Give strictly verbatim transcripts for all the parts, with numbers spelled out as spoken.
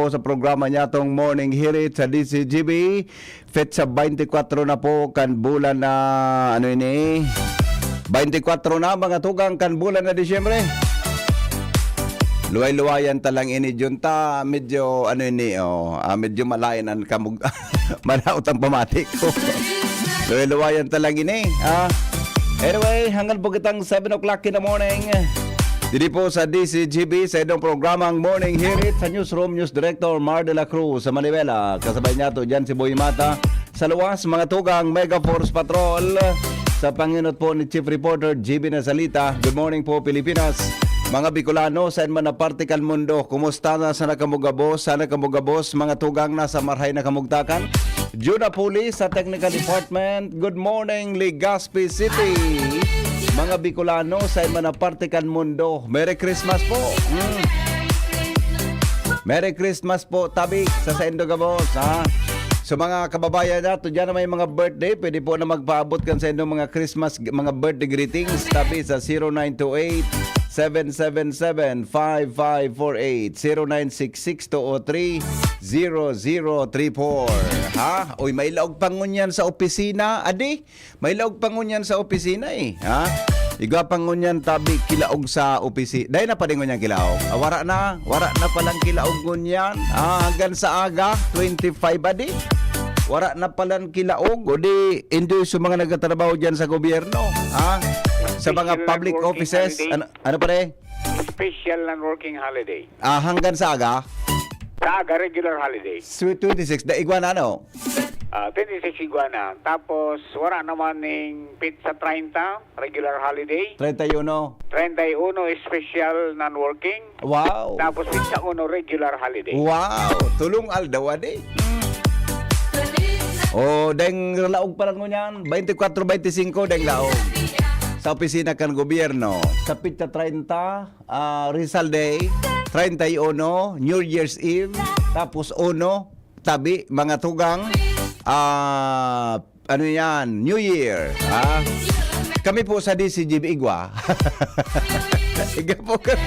po sa programa niya tong Morning Hirit sa D C G B. Petsa twenty-four na po kan bulan na, ano ini? Twenty-four na, mga tugang, kan bulan na Disyembre. Luway-luwayan ta lang ini, Jun, ta medyo, ano ini, oh, ah, medyo malayan ang kamug-, manaot ang pamati ko. Luway-luwayan ta lang ini, ah. Anyway, hanggang po kitang seven o'clock in the morning. Didi po sa D C G B, sa inyong programang Morning Hirit, sa newsroom, News Director Mar de la Cruz sa Manibela. Kasabay niya to dyan si Boy Mata. Sa luwas, mga tugang Mega Force Patrol. Sa panginot po ni Chief Reporter G B Nasalita. Good morning po, Pilipinas. Mga Bicolano, saan man na parte kan mundo, kumusta na sana kamo gabos? Sana kamo gabos, mga tugang nasa marhay na kamugtakan. Juna Puli sa Technical Department. Good morning, Legazpi City. Mga Bicolano, saan man na parte kan mundo, Merry Christmas po. Mm. Merry Christmas po, tabi, sa saindo gabos, ha? So, mga kababayan nato, dyan na may mga birthday, pwede po na magpaabot kan saindo mga Christmas, mga birthday greetings, tabi sa zero nine two eight, seven seven seven, five five four eight, zero nine six six two oh three, zero zero three four. Ha? Uy, may laog pa ngunyan sa opisina, adi? May laog pa ngunyan sa opisina, eh. Ha? Igwa pa ngunyan tabi kilaog sa opisina. Dai na pa din ngunyan kilaog. Ah, wara na. Wara na palang kilaog ngunyan. Ah, hanggang sa aga, twenty-five adi. Wara na palang kilaog. O di, enjoy sa mga nagtatrabaho dyan sa gobyerno. Ha? Sa mga Special public non-working offices. Holiday. Ano, ano pa rin? Special non-working holiday. Ah, hanggang sa aga? Sa aga, regular holiday. Sweet twenty-six, da igwa na, ano? Ah, twenty-six igwa na. Tapos, wala naman ning petsa treinta, regular holiday. Treinta y uno. Treinta y uno, special non-working. Wow. Tapos, petsa uno, regular holiday. Wow. Tulong aldaw, adi. Oh, deng laog pa lang ngunyan. Twenty-four, twenty-five, deng laog. Sa opisina kan gobyerno. Sa petsa treinta, ah, Rizal Day, treinta y uno, New Year's Eve, tapos uno, tabi, mga tugang, ah, ano yan, New Year, ha? Kami po sa D C G B Igwa. Igwa po ka-,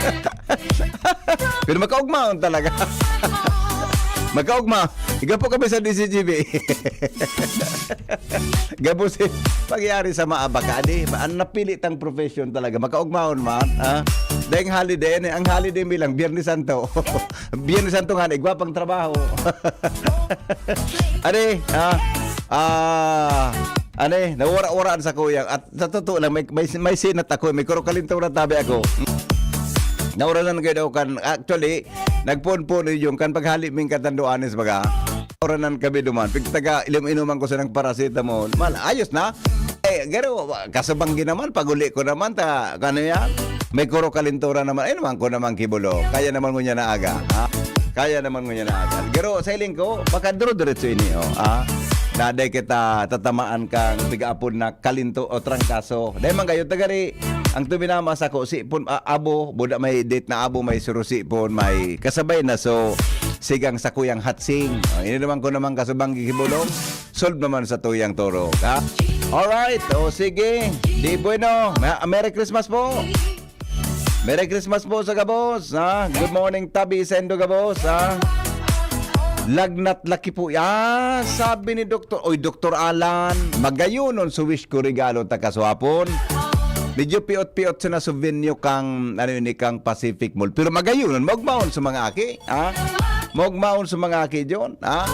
pero makaugmaon talaga. Makaugma. Igwa po kami sa D C G B. Gabos eh. Pagyari sa maabaka, di ba? Ang napili tang profession talaga. Makaugmaon man, ha? Dahil holiday, ano, ang holiday bilang, Biyernes Santo. Biyernes Santo nga, igwa pang trabaho. Ade, ha? Ah, ane, nawara-waraan sa kuya. At sa totoo lang, may, may, may sinat ako, may kurokalintura tabi ako. Nauranan kayo daw kan, actually, nagpuon-puon yung kan paghali ming katanduanes baga. Oranan kami duman. Pigtaga, inom-inuman ko sa ng paracetamol. Mal, ayos na. Eh, garo, kasabanggi naman, pag-uli ko naman, ta, ano yan? May kuro kalintura naman. Ay naman ko naman kibulo. Kaya naman ngunyan na aga, ha? Kaya naman ngunyan na aga. Garo, sa iling ko, baka duro-diretso ini, oh, ha? Naday kita tatamaan kang pigaapod na kalinto o trangkaso. Dahil man kayo, tagari, ang tuminama sa ko, si Pon, ah, abo, buda may date na abo, may surusi Pon, may kasabay na. So, sigang sa kuyang hatsing. Oh, ini naman ko naman kasabanggi kibulo. Solve naman sa tuyang turog, ha? Alright, o sige. Di bueno. Ma-, Merry Christmas po. Merry Christmas po sa gabos, ha? Good morning, tabi sa Indo gabos, ha? Lagnat laki po. Ah, sabi ni Doktor, oy, Doktor Alan, magayonon sa wish ko regalo ta kaswapon. Medyo piot-piot sa na souvenir kang, ano yun, kang Pacific Mall. Pero magayonon, magmaon sa mga aki, ha? Magmaon sa mga aki, John, ha?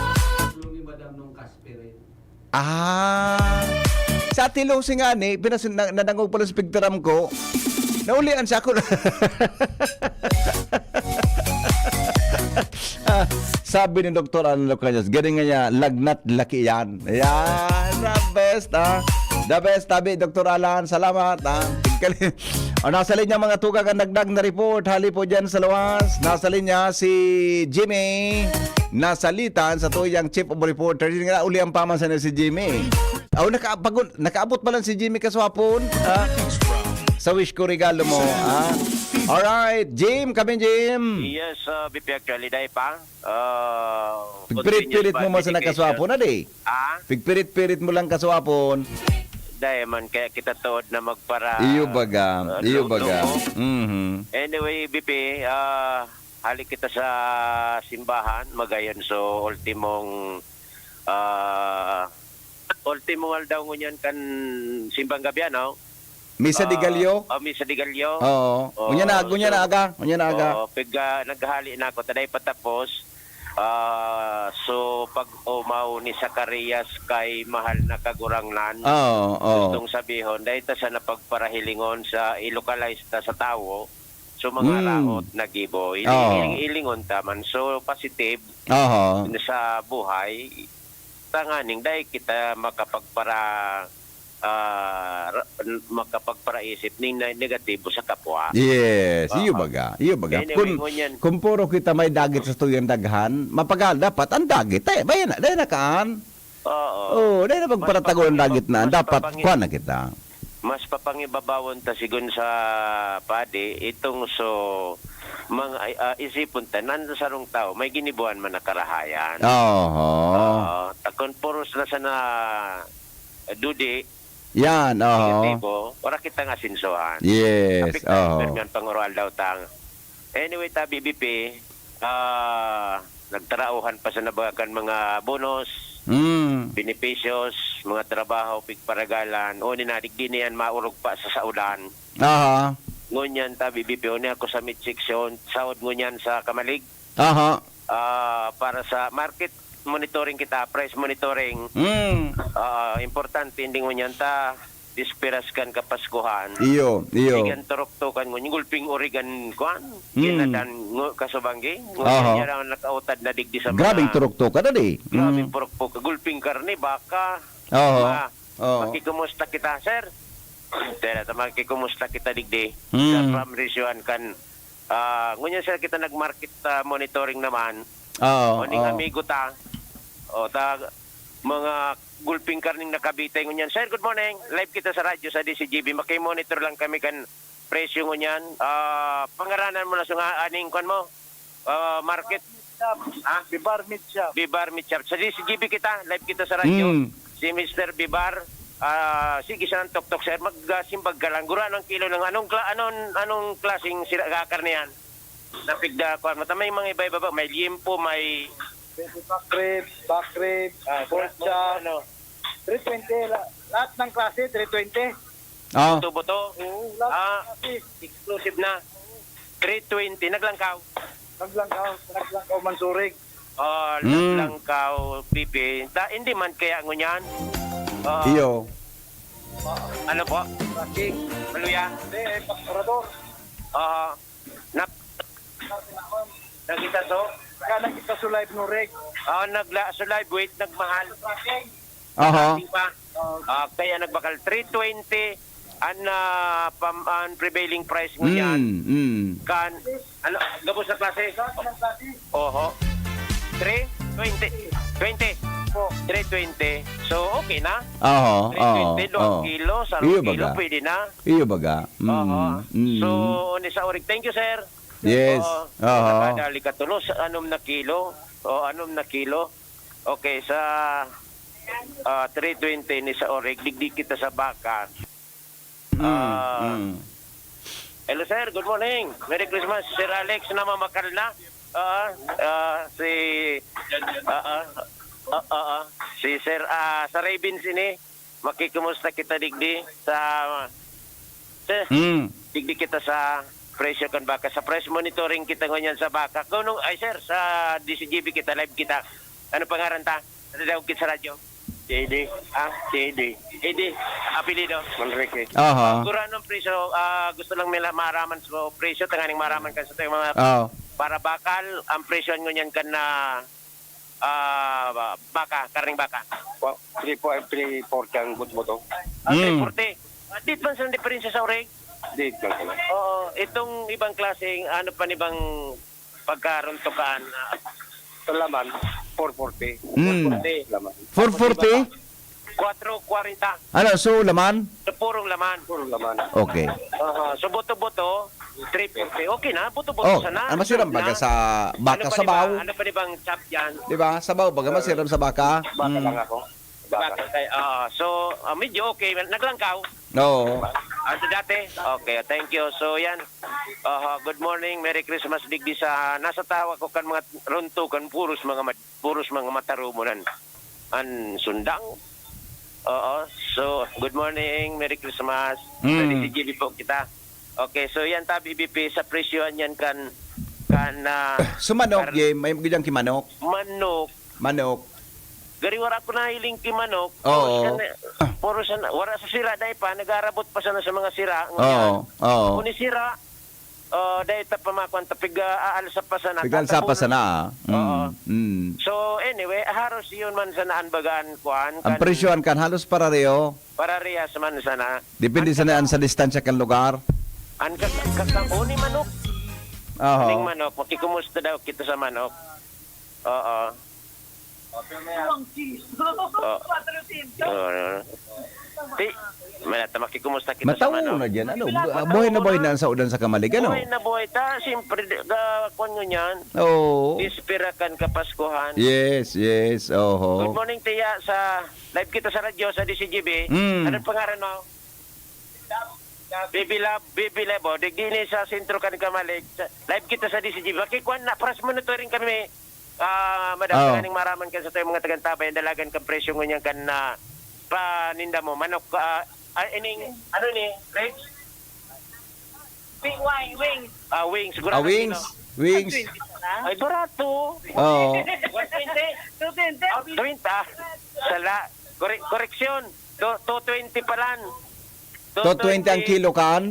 Tulong ni Madam nung Casper, eh. Ah. Sa Ate Lucy nga ni, pinas-, na-, nadangog pala sa pigtaram ko. Naulian siya ako. Ah, sabi ni Doktor Alan Lucas, galing nga niya, lagnat, laki yan. Yan, the best, ah. The best, tabi, Doktor Alan. Salamat, ah. Galing. O, nasa linya mga tugang ang nagdag na report. Hali po dyan sa luwas. Nasa linya si Jimmy Nasalitan sa tuyang chief of reporters. Yun nga, uli ang pamansa na si Jimmy. Oh, naka-, pag-, nakaabot pa lang si Jimmy Kaswapon, ha? Sa wish ko regalo mo, ha? Alright, Jim, kami, Jim. Yes, uh, B P actually, dai pa. Uh, Pigpirit-pirit mo continuous man sa participation. Nakaswapon, adi? Ah? Pigpirit-pirit mo lang kaswapon. Dai man, kaya kita tuod na magpara-, Iyo baga, uh, iyo luto baga. Ko. Mhm. Anyway, B P, ah, Hali kita sa simbahan, magayon so ultimong, ah, ultimong aldaw ngunyan kan simbang gabi, ano? Misa de Ah, Gallo? ah, Misa de Gallo. Oo. Oo, Unya na, unya so, na aga. Unya na aga. oo, pag, ah, naghali na ako, taday patapos. Ah, so, pag-omaw ni Zacarias kay mahal na Kagurangnan, Oo, oo. gustong sabihon, dahil ta sa napagparahilingon sa i-localize ta sa tawo, so, mga Mm. raot na gibo. Ili-, Oo. iling-, ilingon ta man. So, positive Oho. sa buhay, tanganing dai kita makapagpara-, ah, ra-, makapagparaisip ning na-, negatibo sa kapwa. Yes, iyo Oo. baga, iyo baga. Anyway, Kun, ngunyan. kun puro kita may dagit sa tuyang daghan, mapagal dapat ang dagit, eh, bayan na, dai na kaan. Oo. Oo, dai na Mas pagparatago ang dagit na, papangi-, mas dapat papangi-, kuha na kita. mas papangibabawon ta sigon sa padi, itong so, mga, ah, isipon ta, nan sa sarong tao, may ginibuhan man na karahayan. Oho. Oo. Takon puros na sana dudi, Yan, oho. negatibo, wala kitang asensohan. Yes, Apektahan oho. pirmi ang pangoroaldaw tang. Anyway, tabi, B P, ah, nagtarauhan pa sa nabakan mga bonus, Mm. benepisyos, mga trabaho, pigparagalan, o ni nadigdi niyan maurog pa sa saudan. Aha. Ngunyan, tabi, B P, o ni ako sa midsection, saod ngunyan sa Kamalig. Aha. Ah, para sa market monitoring kita, price monitoring. Mm. Ah, importante, hindi ngunyan ta, dispiras kan Kapaskuhan. Iyo, iyo. Sigan turuktukan ngunyan, gulping origan, kuan, Mm. ginadan, ngu-, kasubanggi. Ngunyan Aha. niya lang nakautad na digdi sa Grabing mga turuktukan, dali. Grabing Mm. turuktukan. Gulping karne, baka. Aha. Ma-, Oo. makikumusta kita, sir? Tera, ta, makikumusta kita digdi. Mm. Sa pamrisyohan kan, ah, ngunyan, sir, kita nag-market, ah, monitoring naman. Oo, O ning oo. amigo ta, o ta, mga gulping karning nakabitay ngunyan. Sir, good morning. Live kita sa radyo sa D C G B. Makimonitor lang kami kan presyo ngunyan. Ah, pangaranan mo na sa nga aning kwan mo? Ah, market? Ha? Bibar Meat Shop. Bibar Meat Shop. Sa D C G B kita, live kita sa radyo. Mm. Si Mister Bibar, ah, sige, saan tuktok, sir? Magsimbag ka lang. Guro, anong kilo ng, anong kla-, anong, anong klaseng sira-, ah, karne yan? Napigda, kuwan mo, may mga iba-iba ba? May liempo, may Pwede back rib, back rib, Ah, pork sa-, chop. ano? Three twenty, la-, lahat ng klase, three twenty. Ah. Buto-buto? Oo, lahat Ah, ng klase. Exclusive na. Three twenty, naglangkaw. Naglangkaw, naglangkaw, mansurig. Ah, Mm. naglangkaw, pipi. Ta-, hindi man kaya ngunyan. Ah, Iyo. ano po? Tracking. Maluya? Hindi, eh, pastorador. Ah, nap-, Nakita so? Kaya nakita so live no, Reg. Ah, nagla-, so live weight, nagmahal. Tracking. Aha. Di ba? Ah, kaya nagbakal three twenty an, ah, pam-, an prevailing price ngunyan. Mm, mm. Kan, ano, gabos na klase? Oho. Three twenty. Twenty. Three twenty. So, okay na. Oho, Three twenty, oho, duwang oho. kilo, sarong Iyo kilo, baga. pwede na. Iyo baga. Mm, Oho. mm. So, ni sa orig, thank you, sir. Yes. Oo. Oho. Nakadali ka tulos, anom na kilo. O, anom na kilo. Okay, sa, ah, three twenty ni sa orig, digdi kita sa baka. Mm, Ah, mm. Hello, sir. Good morning. Merry Christmas. Sir Alex na mamakal na. Ah, ah, si, ah, ah, ah, ah, ah. Si Sir, ah, sa Ravens ini. Makikumusta kita digdi sa, sir? Mm. Digdi kita sa presyo kan baka. Sa price monitoring kita ngunyan sa baka. Kung nung, ay, sir, sa D C G B kita, live kita. Ano pangaran ta? Nadadawag kita sa radyo. J D. Ah, J D. J D. Apelido? Manrique. Aha. Siguro anong presyo, ah, gusto lang nila maaraman sa presyo, tanganing maaraman kan sa mga Oo. para bakal, ang presyo ngunyan kan na, ah, ba-, baka, karning baka. Wa-, three po, three forty ang buto-buto. Ah, Mm. three forty. Ah, di man sa diferensya sa orig? Di man pala. Oo, itong ibang klaseng, ano pa ni bang pagkaruntukan, ah, Sa laman, four forty. Mm. Four forty. Laman. Four forty? Kwatro kwarenta. Ano, so laman? Sa purong laman. Puro laman. Okay. Aha, so buto-buto, three forty. Okay na, buto-buto Oh, sana. ah, masiram baga Na? sa baka Ano pa, di ba? sabaw? Ano pa, di bang chop dyan? Di ba? Sabaw baga Ah. masiram sa baka? Baka Mm. lang ako. Baka. Baka kay, ah, so, ah, medyo okay. Naglangkaw. Oo. Ah, sa dati? Okay, thank you. So, yan. Aha, good morning, Merry Christmas, digdi sa nasa tawa ko kan mga runtukan, puros mga mad-, puros mga matarumonan. An sundang? Oo. So, good morning, Merry Christmas. Sa Mm. D C G B po kita. Okay, so yan tabi, B P, sa presyohan yan kan, kan, ah, Sa manok, kar- Jim, may ganyang kimanok. Manok. Manok. Gari wala ko nahiling ki manok. Oo. Puro siya na, puro siya na, wala sa sira dai pa, nagarabot pa sana sa mga sira. Oo, oo. Kung ni sira, oh, dai ta pa makuan ta, pig, ah, aalsa pa sana, Pig-alsa pa tatabunan. sana, ah. Mm, Oo. mm. So, anyway, haros yun man sana an bagaan, kuan, Ang kan presyohan kan halos pareho. Pararehas man sana. Depende An sana yan kaka- sa distansya kan lugar. An kaka-, kaka-, o ni manok. Oho. Ning manok, makikumusta daw kita sa manok. Oo. Ang cheese. Oh. Quatrocientos. Oo. Ti, malata, makikumusta kita sa Matawo manok. na dyan. Ano, Wala bu-, pa buhay na buhay taon na na. ang saudan sa Kamalig, ano? Buhay na buhay ta. Siyempre, di, ga, kwan nyo niyan. Oo. Dispira kan Kapaskuhan. Yes, yes. Oho. Good morning, Tiya. Sa live kita sa radyo, sa D C G B. Mm. Anong pangaran mo? Baby Love, Baby Love, oh. Digdi ni sa sentro kan Kamalig. Sa, live kita sa D C G B. Makikuan na, press monitoring kami. Ah, madam, Oo. Tanganing maraman kan sa tayo mga tagantabay, ang dalagan kan presyo ngunyan kan, ah, paninda mo. Manok, ah, ah, ining, ano ni, ribs? Wing, wing, wings. Ah, wings, siguro Ah, ang wings. kilo. Wings. Twenty na lang. Ay, barato. Oo. One twenty? Two twenty. Ah, twenty, ah. Sala. Kore-, koreksyon. Two, two twenty palan. Two twenty ang kilo kan?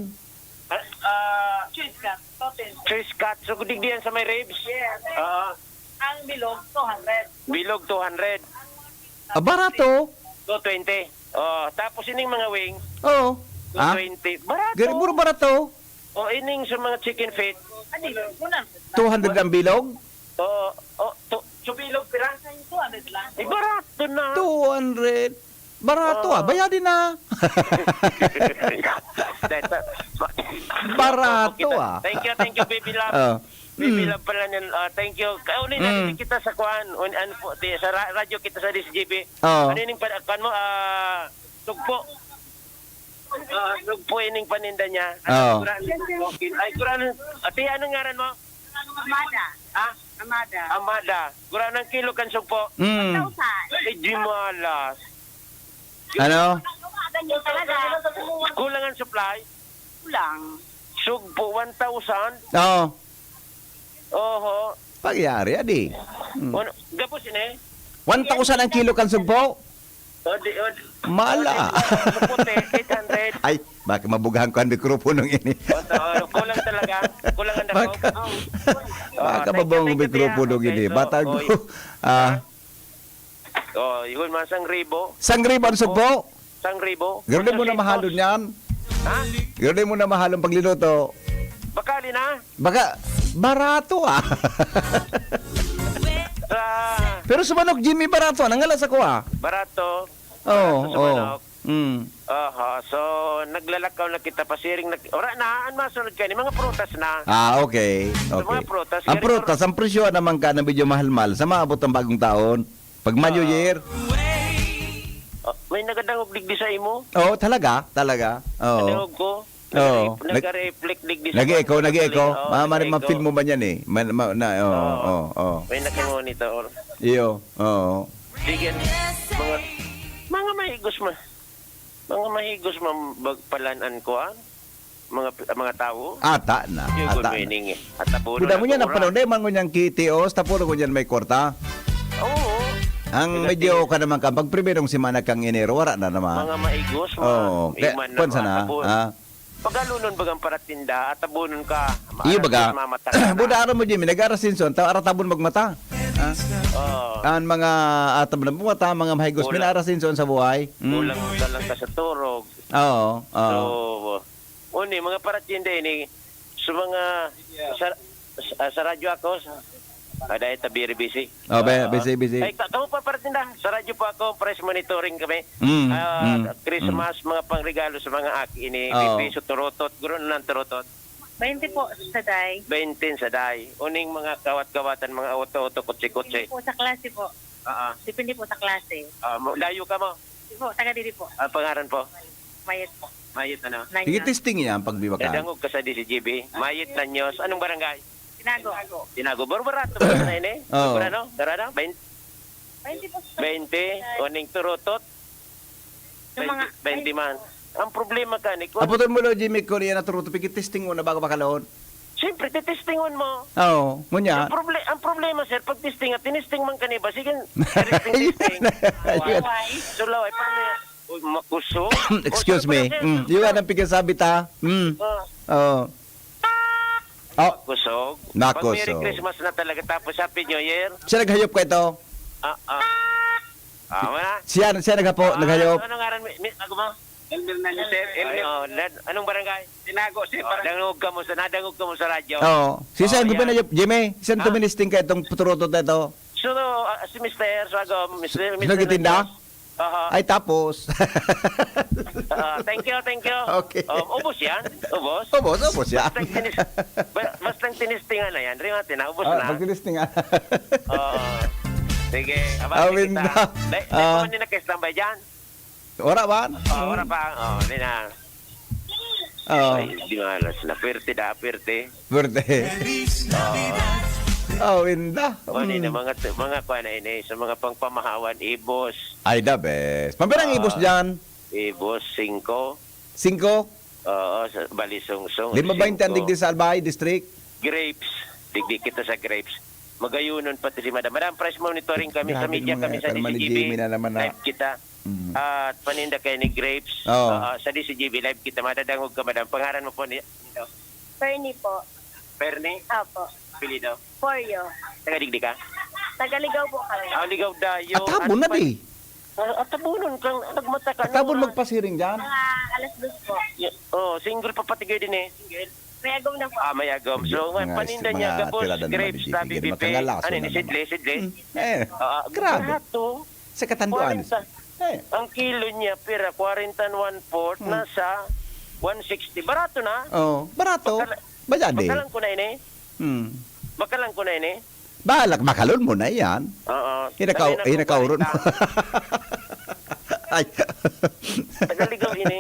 Ah, ah, Cheese cut, two twenty. Cheese cut. So, digdi yan sa may ribs? Yes. Oo. Ang bilog, two hundred. Bilog, two hundred. Ah, barato. Two twenty. Oh, tapos ining mga wing, Oo. Ah? two twenty. Barato. Gari, puro barato. O, ining sa mga chicken feet. Ano yun? Una. Two hundred ang bilog? Oo. Oh, to, sa bilog, pira? Two hundred lang. Eh, barato na. Two hundred. Barato, Oo. ah. Bayadin na. Dahil sa, Barato, Kita-, ah. Thank you, thank you, Baby Love. Oh. Baby Mm. Love pala niyan. Ah, thank you. Kauli na Mm. din kita sa kuan. Un-, ano po, di, sa ra-, radyo kita sa D C G B. Oo. Ano yung pa-, kuan mo? Ah, sugpo. Ah, sugpo ining paninda niya. Oo. Ano, kuran-, okay. Ay, kuran-, ate, anong ngaran mo? Amada. Ha? Amada. Amada. Kuran ng kilo kan sugpo. Mm. One thousand. Ay, di malas. Ano? Ganyan talaga. Kulang ang supply? Kulang. Sugpo, one thousand? Oo. Oho. Pagyari, adi. Hmm. Ano, gabos ini? One thousand ang kilo kan sugpo? O, di, o, di. Mala. O, di, sa puti, eight hundred. Ay, baka mabugahan ko ang mikropono ini. O, to, kulang talaga. Kulang ang dako. Baka, Oh. baka Oh, thank you, mabong thank you, mikropono Tia. Okay, ini. So, Bata ko. oy. Ah. Ha? Oh, yun, mga sangribo. Sangribo ang sugpo? Sangribo. Grabe mo na Sangribo. Mahalon yan. Ha? Grabe mo na mahalon pagluluto. Bakali na? Baka, barato, ah. Ah. Pero sa manok, Jimmy, barato. Nangala sa kuha. Barato. Oo, Barato sa oo. manok. Mm. Aha, so, naglalakaw na kita pasiring na, ora na, ang masunod ka ni, mga prutas na. Ah, okay. So, Okay. mga prutas, Ang ganito prutas, ang presyo naman ka na medyo mahal-mahal sa maabot ang bagong taon. Pag New Ah. Year. Ah, may nagadangog digdi sa imo? Oo, talaga, talaga. Oo. Nadangog ko. Oo. Nag-, Nag-, nag-reflect digdi sa nag-echo, pagkakali. nag-echo. Oo, Ma-, ma-, nag-echo. ma-feel mo ba yan eh? Ma-, ma-, na, oo, Oo. oo, oo. May nakimonitor. Iyo, oo. Sige, mga, mga mahigos ma-, mga mahigos ma-, bag-, palan-an ko, ah. Mga, mga tao. Ata na, Yung ata good na. meaning, eh. At tabunan Buda mo na niya, to, napanahon ora. na yung mga ngunyan kitios, tapuro ngunyan may kwarta. Oo. Ang Yung medyo ating ka naman ka, pag primerong semana kang Enero, wala na naman. Mga maigos, mga Oo. Kaya, iman na kwan sana, mga tabo. ah. Pagalunon bagang paratinda, at tabunon ka. Iyo Maalas baga. ka, mamata ka na. Buda aram mo, Jimmy, nag-arasinson, ta-, aratabon magmata. Ah? Oo. Ang mga atab na buwata, mga mahigos, Kulang. Minarasinson sa buhay. Mm. Kulang ka lang ka sa turog. Oo, oo. So, uni, mga paratinda ini, sa mga, sa, sa, sa radyo ako, sa, ah, dahil ta very busy. Oh, be-, Oo. busy, busy. Ay, ka-, kamo pa paratinda, sa radyo po ako, press monitoring kami. Mm, Ah, mm, Christmas, mm. mga pangregalo sa mga aki ini, Oo. pipiso, turutot, guro na ng turutot. Twenty po sa day. Twenty sa day. Uning mga kawat-kawatan, mga auto-auto, kotse-kotse. Depende po sa klase po. Ah, ah. Depende po sa klase. Ah, mo-, layo ka mo? Di po, taga diri po. Ang pangaran po? Mayet po. Mayit, ano? Sige, testing yan pag biwakan. Dadangog ka sa D C G B. Mayit na news. Anong barangay? Tinago. Tinago. Baro barato ba na ini? Oo. Ano? Karana? Bain- Twenty po. Bainte? O ning turutot? Yung mga... Bainte man. Ang problema ka ni kung... Aputon mo lo, Jimmy, kung iyan na turuto, pigitesting mo na bago makalon. Siyempre, titestingon mo. Oo, ngunya. Ang, proble- ang problema, sir, pag testing at tinesting man ka ni ba, sige, testing, testing. Ayun. So, laway, paano yan? Uy, makusog. Excuse O, sir, me. sir, Mm. Yung anong pigkasabi ta? Mm. Ah, Oo. Oh, kusog. Nakusog. Pag Merry Christmas na talaga, tapos Happy New Year. Siya naghayop ka ito? Ah, ah. Ah, wala. Siya, siya naghapo, Ah, naghayop. Ano ngaran? Mi, mi, ako mo? Elmer na ni Sir. Ay, Elmer. Oh, lad, anong barangay? Tinago, Sir. Oh, Parang dangog ka mo sa, nadangog ka mo sa radyo. Oo. Si Oh, Sen yan. Gubenayop, Jimmy. Sen Ha? Tuministing ka itong puturutot na ito. So, ah, si Mister Sago, Mister, Mister Nagtitinda? Mendoza. Aha. Ay, tapos. Ah, thank you, thank you. Okay. Um, ubos yan? Ubos? Ubos, ubos yan. Basta tinis, ba, basta tinistingan na yan. Rimati na, ubos Ah, na. pagtinisting ah. Oo. Sige, Ah, abante winda. kita. Dahil Ah. ah. Hindi na ka-standby dyan. Ora ba? Oh, wala pa. Oh, hindi na. Oh, Ay, di malas na. Pwerte da, pwerte. birthday. Oh, winda. O, hindi na Mm. mga, mga kuha na ini. Sa mga pangpamahawan, ibos. Ay, the best. Pampirang Ah. ibos dyan? Ibos, singko. Singko? Oo, sa Balisungsong. Di ba bainte ang Singko. Digdi sa Albay District? Grapes. Digdi kita sa grapes. Magayunon pati si Madam. Madam, price monitoring kami sa Grabe media, mga kami sa kalma ni D C G B. Jimmy na naman na. Live kita. Mm. At paninda kayo ni grapes. Oo. Oo, sa D C G B, live kita. Madadangog ka, Madam. Pangaran mo po ni... Fernie po. Perni? Apo. Apelido? Forio. Taga digdi ka? Tagaligaw po kami. Ah, ligaw dayo. Atabon na Ano pa- di. Ah, atabunon kang nagmata ka. Atabon Nora. Magpasiring dyan. Mga alas dos po. Ya- Oh, single pa pati kayo din eh. May agom na po. Ah, may agom. So, Mga paninda is- niya, mga gabos, tirada naman grapes, ni tabi, Bibigyan, bibi. makangalaso Ano na ini? naman. Sidle, sidle? Hmm. Eh, Ah, grabe. Barato. Sa katanduan. Kwarenta. Eh. Ang kilo niya, pira, kwarenta and one-fourth, Hmm. nasa one sixty. Barato na. Oh, barato. Bakala- Bayad eh. Bakalan ko na ini. Hmm. Bakalan ko na ini. Balak, makalon mo na yan. Oo. Inakaw-, Sabihin ako, inakaurot mo. kwarenta. Ay. Tagaligaw ini.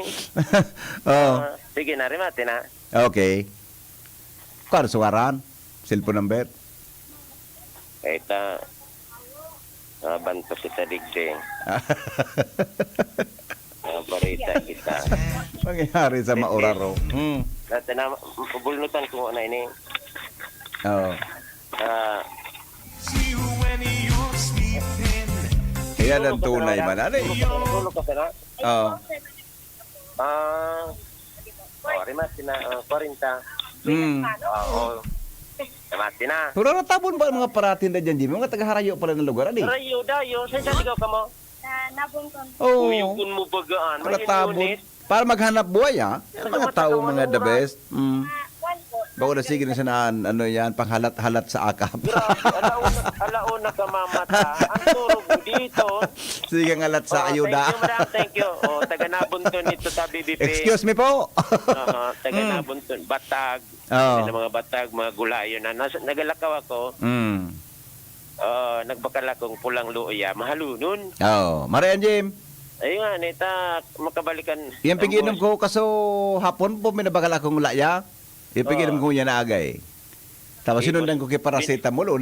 Oh, Ah, sige na, rimate na. okay. Kuwan, suwaran? Cellphone number? Kaya ta, ah, banto kita digdi. Ah, barita kita. Mangyayari sa mauraro. Hmm. Dati na, bulnutan ko na ini. Oh. Ah, Yan ang tunay man. Ano eh? Tulog ka sana? Oh. Ah, oh, rimate na, ah, kwarenta. Hmm. Oo. Rimate na. Pero natabon ba ang mga paratinda dyan, Jimmy? Mga taga-Harayo pala ng lugar, ano eh? Rayo, dayo, sa isang ligaw ka mo? Na nabungkon. Oo. Uyugon mo bagaan. May Natabon. unit. Para maghanap buhay, ah. Ang mga tao, mga the best. Mm. Ah, one po. Bako na sige na siya na, ano yan, panghalat-halat sa akap. Grabe, alauna, alauna ka mamata. Ang turog mo dito. Sige, ang halat sa Oh, ayuda. Thank you, madam. Thank you. Oh, taga Nabunton nito sa B B P. Excuse me po. Aha, taga Mm. Nabunton. Batag. Oh. Yan ang mga batag, mga gulayo na nasa, nagalakaw ako. Mm. Oh, nagbakal akong pulang luya. Mahalunon. Oh, Marian Jim. Ayun nga, nita, makabalikan. Yan Ang piginom buhay. ko kaso hapon po may nabakal akong laya. Yung piginom Oo. ko yan na agay. Tapos Tapos, sinundan ko kay paracetamol. O,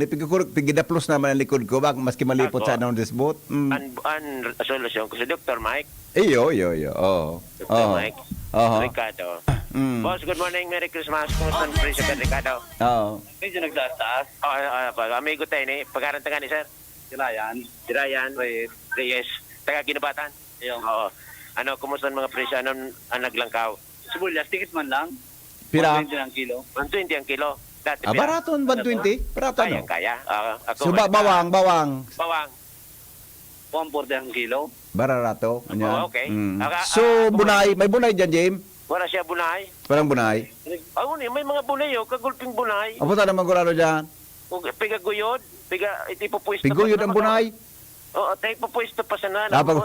pigidaplos naman ang likod ko. Bak, maski malipot Ako. sa anong disbot. Mm. An, an solution ko si Doktor Mike. Iyo, iyo, iyo. Oo. Doktor Oo. Mike. Oo. Ricardo. Mm. Boss, good morning. Merry Christmas. Kumusta ang presyo ka, Ricardo? Oo. Medyo nagtaas-taas. Oh, ano, ano, pa, amigo tayo ni. Pangaran ta nga ni, sir? Si Ryan. Si Ryan. Reyes. Reyes. Taga Guinobatan? Ayun. Oo. Ano, kumusta ang mga presyo? Anong ang naglangkaw? Sibuyas, tikit man lang. Pira? One twenty ang kilo. One twenty ang kilo. Dati Ah, pira? barato, one twenty. Barato, Kaya, no? kaya. Ah, ako, So, ba, bawang, bawang. Bawang. One forty ang kilo. Bararato. Ano yan? Oh, okay. Mm. Aka- So, ah, bunay. May bunay dyan, Jim? Wala siya bunay. Parang bunay. Ako ni, may mga bunay, oh. Kagulping bunay. Apo, tala mang gurado dyan. O, pigaguyod. Piga, iti po pwesto. Piguyod ang bunay. Oo, tayo po pwesto pa sana. Ah, pag-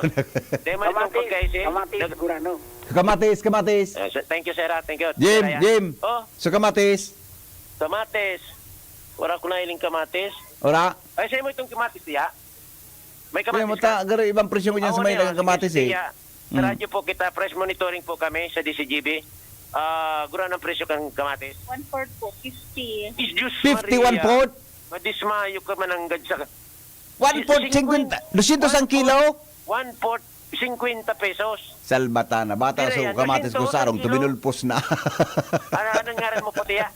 Dahil man itong pagkaisi. Kamatis, gurano. Kamatis, kamatis. Ah, sa- thank you, sir, ah. Thank you. Jim, Sir, ah. Jim. Oh, So, kamatis. kamatis. Wala ko nahiling kamatis. Ora. Ay, sa'yo mo itong kamatis, diya? May Kaya kamatis mo ta, ka? garo ibang presyo mo dyan Ah, sa wala may yan. kamatis eh. Diya. Sa Mm. radyo po kita, fresh monitoring po kami sa D C G B. Ah, guro, anong presyo kan kamatis? One-fourth po, fifty. Is Diyos Fifty, Maria. One-fourth? Madismayo ka man nanggad sa One-fourth, Singkwenta. Singkwenta. Dosyentos ang kilo? One-fourth, singkwenta pesos. Salbata na. Bata, Dire so, yan, kamatis ko dosyentos sarong, ang kilo. Tuminulpos na. Ano, anong ngaran mo, puti, ah?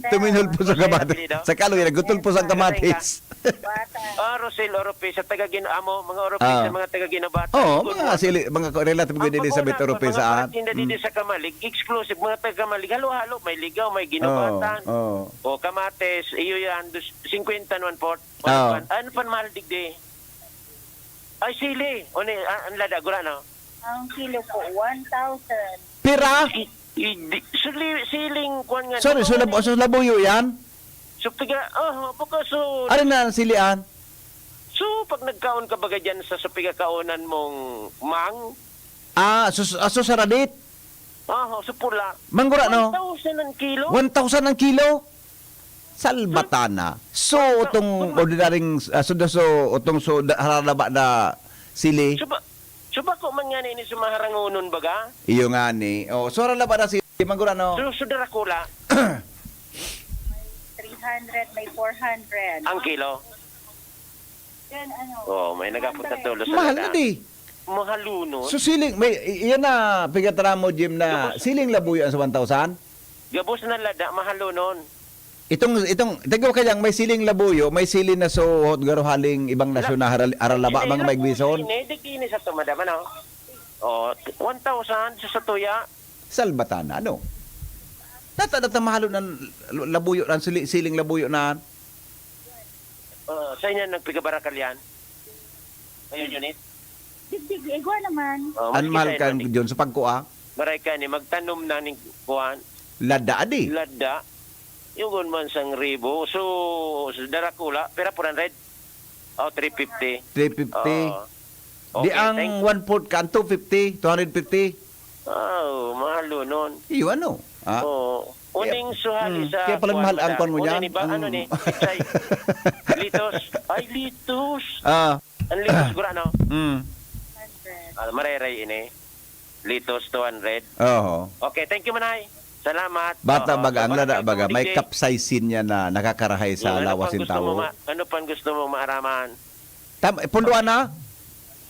Tuminulpos ang Rosel kamatis. Apelyido? Sa Kaloy, nagtutulpos ang Rosel. Kamatis. Bata. Ah, Rosel Oropesa, taga Gin-, amo, mga Oropesa, Ah. mga taga Guinobatan. Oo, Good mga morning. Sili-, mga ko-, relative ko Ang din, Elizabeth pag-una, Oropesa, mga ah. Paratinda dito Mm. sa Camalig, exclusive, mga taga Camalig, halo-halo, may ligaw, may Guinobatan. Oo, oo. O, kamatis, iyo yan, dus-, singkwenta na one-fourth. Oo. Ano pan mahal digdi? Ay, sili. O, ni, ah, ang lada, gura, no? Ang kilo po, one thousand. Pira? I, i, di, suli, siling, kuwan nga, Sorry, ano, so, lab-, ano, so labuyo yan? So, piga, oh, baka so, Ari na ang silian? So, pag nagkaon ka baga dyan sa, sa pigakaonan mong mang? Ah, sus-, ah, so saradit? Aha, so pula. Manggura, no? One thousand ang kilo? One thousand ang kilo? Salbatana. So, One thou-, utong one ordinaryong, ah, so, so, utong so, da-, hararaba na sili? So, ba-, so, bako man nga ni, ni sumaharangonon baga? Iyo nga ni. Oh, so, hararaba na sili, manggura, no? So, so, Dracula? May three hundred, may four hundred. Ang kilo? Yan, ano, Oh, may nagapot sa one hundred. Tulo sa Mahal na lata. Di. Mahalunon. So, siling, may, i-, iyan na, pigatara mo, Jim, na Gabos. Siling labuyo ang sa one thousand? Gabos na lada, mahalunon. Itong, itong, tigwa kayang may siling labuyo, may siling na suhot, garo haling ibang nasyon na haral-, aralaba, Hindi, mga labuyo maigwison. Ini, di kini sa to, madam, ano? Oh, one thousand sa satuya. Salbatana, ano? Nata-, nata mahalo ng labuyo, ng sili-, siling labuyo na. Ah, sa inyo nagpigabarakal yan? Ayun, Junit? Digdig, igwa naman. Oh, An maski mahal tayo kan nun, eh. Jun, sa pagkua? Maray ka ni, magtanom na ning kuwan. Lada, adi? Lada. Yung gun man sang ribo. So, sa Darakula, pira, four hundred? Oh, three fifty. Three fifty. Oo. Di Okay, ang thank one-fourth ka, ang two fifty, two hundred fifty. Ah, oh, mahal yun nun. Iyo, ano? Ah, Oo. Uning suhali Hmm. sa Kaya pala kuwan mahal mo ang na. Kuwan mo Una niyan? Ni ba? Ano Hmm. Ni? Pitsay. Litos. Ay, litos. Ah. Ang litos, gura, no? Hmm. Ah, mareray ini. Litos, two hundred. Oo. Okay, thank you, Manay. Salamat. Bata Oo, baga, ang lada baga, may kapsaisin niya na nakakarahay sa lawas ng tawo. Ano pang gusto mo ma-, ano pang gusto mo maaraman? Tam-, eh, punduan na?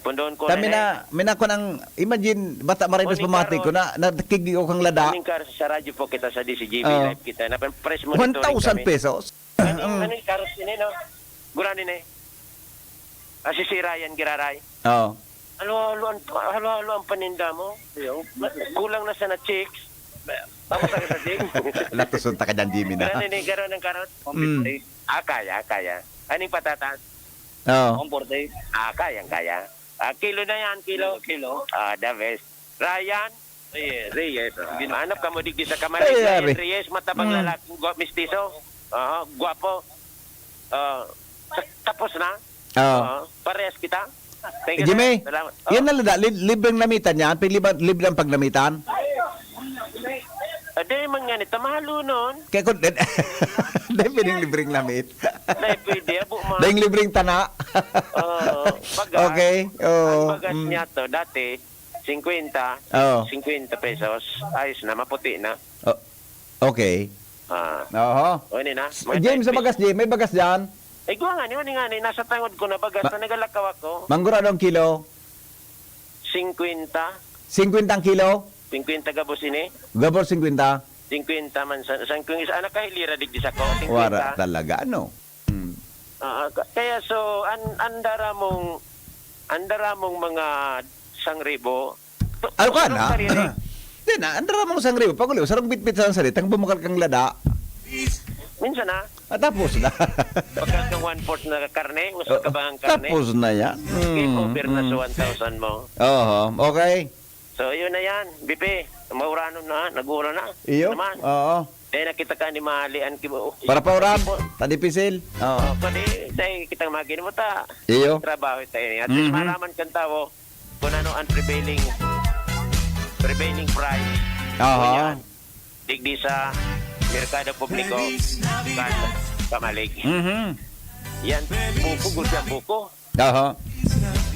Punduan ko Tami na, na, eh. Minako ng, imagine, bata maray Uning pamati ko karon. Na, nakikig ko kang lada. Uning kar-, sa radyo po kita, sa D C G B Oo. Live kita. Na, fresh monitoring kami. One thousand pesos? Ano, Mm. Ano yung karos ini, no? Gurani na eh. Ah, si Sir Ryan Giraray. Oo. Halo-halo ang, halo-halo ang paninda mo. Kulang na sana chicks. Tapos ang sa chicks. Latuson ta ka dyan, Jimmy, na. Gurani na eh, garo ng karot. Mm. Ah, kaya, kaya. Aning patatas? Oo. One forty. Ah, kayang-kaya. Ah, kilo na yan, kilo. Kilo, kilo. Ah, the best. Ryan? Reyes. Reyes, ah. Hanap ka mo digdi sa kamay. Ay, Ryan ari. Reyes, matabang Hmm. lalaki, gwa-, mistiso. Oo, gwapo. Ah, ta-, tapos na? Oo. Oo, parehas kita. Thank you, Jimmy, sir. Salamat. Yan Oh. na lada, li-, libreng lamitan yan. Pili ba, libre ang paglamitan? Ah, di man nga ni, tamahalo nun. Kaya kung, di, pwedeng libreng lamit. Di, pwede, abo, ma. Dahil libreng tana. Oo, bagas. Okay, oo, Ang bagas mm. niya to, dati, singkwenta, Oo. singkwenta pesos. Ayos na, maputi na. Oh, okay. Ah. Oho. O, ini na. Mga James, sa type bagas, James. May bagas dyan? Ay, guwa nga ni, wani nga ni. Nasa tangod ko na bagas Ma-, na nagalakaw ako. Manggura daw ang kilo? Singkwenta. Singkwenta ang kilo? Singkwenta gabos ini. Gabos singkwenta? Singkwenta man sa, sa kung isa, anak ka, hilira digdi sa ko. Singkwenta. Wara talaga, ano? Hmm. Ah, ka-, kaya so, an-, andara mong, andara mong mga sangribo. Ano ka Sarong na? Sarili. Di na, andara mong sangribo. Pag uli, sarong bitbit sa sarili, tang bumakal kang lada. Minsan na. Ah, tapos na. Pagka kang one-fourth na karne, gusto Oh, ka ba ang karne? Tapos na yan. Game Hmm, over na hmm. Sa one thousand mo. Oho, okay. So, yun na yan. Bipi, mauranon na, nag-uuran na. Iyo? Naman. Oo. Eh, nakita ka ni Mali, an kibo-, Para pa uran, Kibo-, tadipisil. Oo. Oh, pwede, tayo kitang magin mo ta. Iyo. Trabaho tayo. At least Mhm. Malaman kang tao kung ano ang prevailing, prevailing price. Oo. Ganyan. Digdi sa Merkado Publiko, kan Camalig. Mhm. Yan, buko, gulpi ang buko. Aha.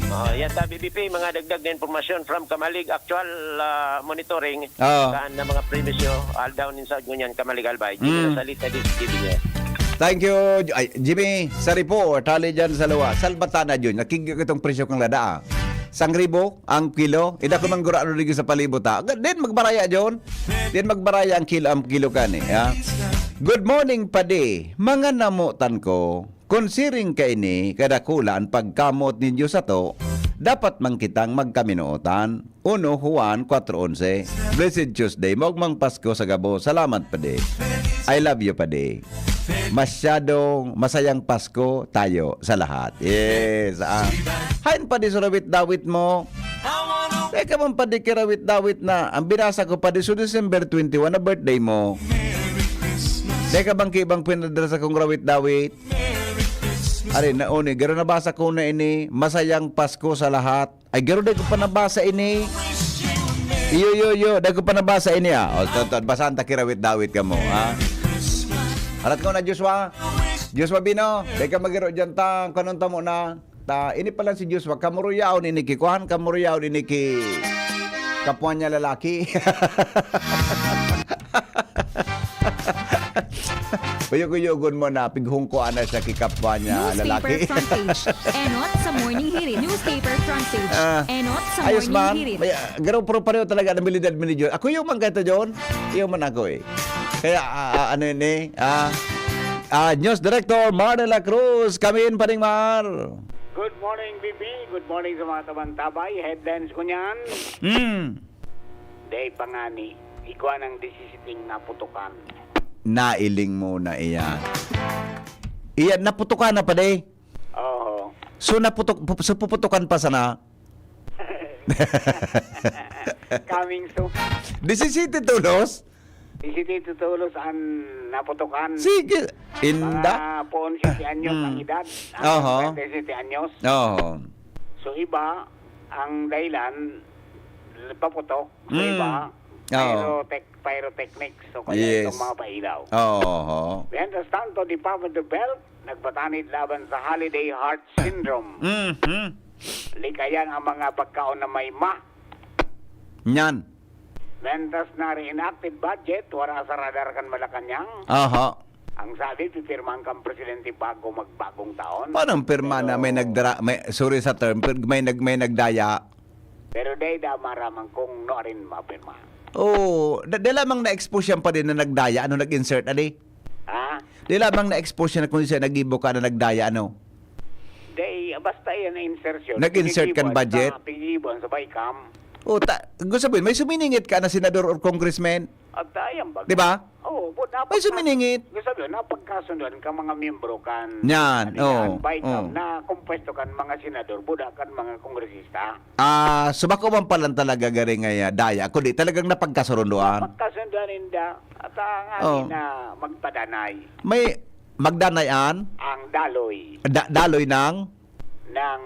Oh, yan ta, B B P, mga dagdag na impormasyon from Kamalig Actual ah, Monitoring. Oo. Saan na mga premisyo, aldaw nin Saud ngunyan, Kamalig Albay. Jimmy Mm. Rosalita, this is Jimmy. Thank you, J- ay, Jimmy, sa report, hali dyan sa luwa. Salbatana, Jun. Nakikita itong presyo kang lada, ah. Sang ribo ang kilo. Ida ko manggurado dito sa palibot, ha. Din magbaraya, Jun. Din magbaraya ang kilo, ang kilo kani, ha. Good morning, padi. Mga namotan ko. Kun siring kaini kadakula an pagkamot ninyo sato, dapat man kitang magkaminootan. Uno Juan kuwatro onse. Blessed Tuesday, maogmang Pasko sa gabos. Salamat, padi. I love you, padi. Masyadong masayang Pasko tayo sa lahat. Yes. Ah. Hain, padi, sa rawit-dawit mo. Teka man, padi, kirawit-dawit na. Ang binasa ko, padi, so December twenty-one na birthday mo. Teka bang kibang pinadala sa kong rawit-dawit? Ari, nauni, garo nabasa ko na ini, masayang Pasko sa lahat. Ay, garo, dai ko pa nabasa ini. Iyo, iyo, iyo, dai ko pa nabasa ini, ah. O, to, to, basahan ta kirawit-dawit ka mo, ha? Arat ko na, Joshua. Joshua Bino, dai ka magiro dyan ta, kanon ta mo na. Ta, ini pa lang si Joshua, kamuruyaon ini ki, kuhan, kamuruyaon ini ki, kapwa niya lalaki. Kuyo-kuyogon mo na, pighungko ana siya ki kapwa niya Newspaper lalaki. Front Page. Enot sa Morning Hirit. Newspaper Front Page. Ah, Enot sa Ayos Morning man. Hirit. May, ah, garo, pero pareho talaga ang abilidad mo ni John. Ako yung man kayo to, John. Iyo man ako eh. Kaya, ah, ah, ano yun eh? Ah, ah, News Director Mar de la Cruz, kami in Paring Mar. Good morning, B B. Good morning sa mga tabang-tabay. Headlines ko niyan. Mm. Day pa nga ni, igwa ng disisiting naputukan. Nailing mo na iyan. Iyan, naputukan na pa, de. Oo. So, naputok, pu- so, puputukan pa sana? Coming soon. Disisiti tulos? Disisiti tulos ang naputukan. Sige. Inda? Mga poon siyete anyos Hmm. ang edad. Oho. Ang siyete anyos. Oo. So, iba, ang dahilan, paputok. So, Mm. iba, Oo. pyrotech-, pyrotechnics. So, kaya Yes. itong mga pailaw. Oo. Mientras tanto, Department of Health, nagpatanid laban sa Holiday Heart Syndrome. Mhm. Likayan ang mga pagkaon na may ma. Yan. Mentas na reenacted budget, wara sa radar kan Malacañang. Aha. Ang sabi, pipirmahan kan presidente bago magbagong taon. Paano ang pirma na may Pero- nagdara, may, sorry sa term, pero may, nag, may nagdaya? Pero dai da maraman kung no rin mapirma. Oo. Da, da lamang na-expose yan pa din na nagdaya. Ano, nag-insert, ali? Ha? Di lamang na-expose yan kung siya nag-ibo ka na nagdaya, ano? Dai, basta yan na insertion. Nag-insert kan Pinigibuan budget? Sa, pinigibuan sa BICAM. O, ta, gusto sabihin, may suminingit ka na senador or congressman? At ayang bag. Di ba? Oo, but May suminingit. Gusto sabihin, napagkasunduan ka mga miyembro kan Yan, ano yan, oo, BICAM oo. Na kompuesto kan mga senador, buda kan mga kongresista. Ah, so bako man palan talaga gari nga ya, daya, kundi talagang napagkasurunduan. Pagkasunduan ninda, at ang Oo. na magpadanay May magdanayan, ang daloy da, daloy ng ng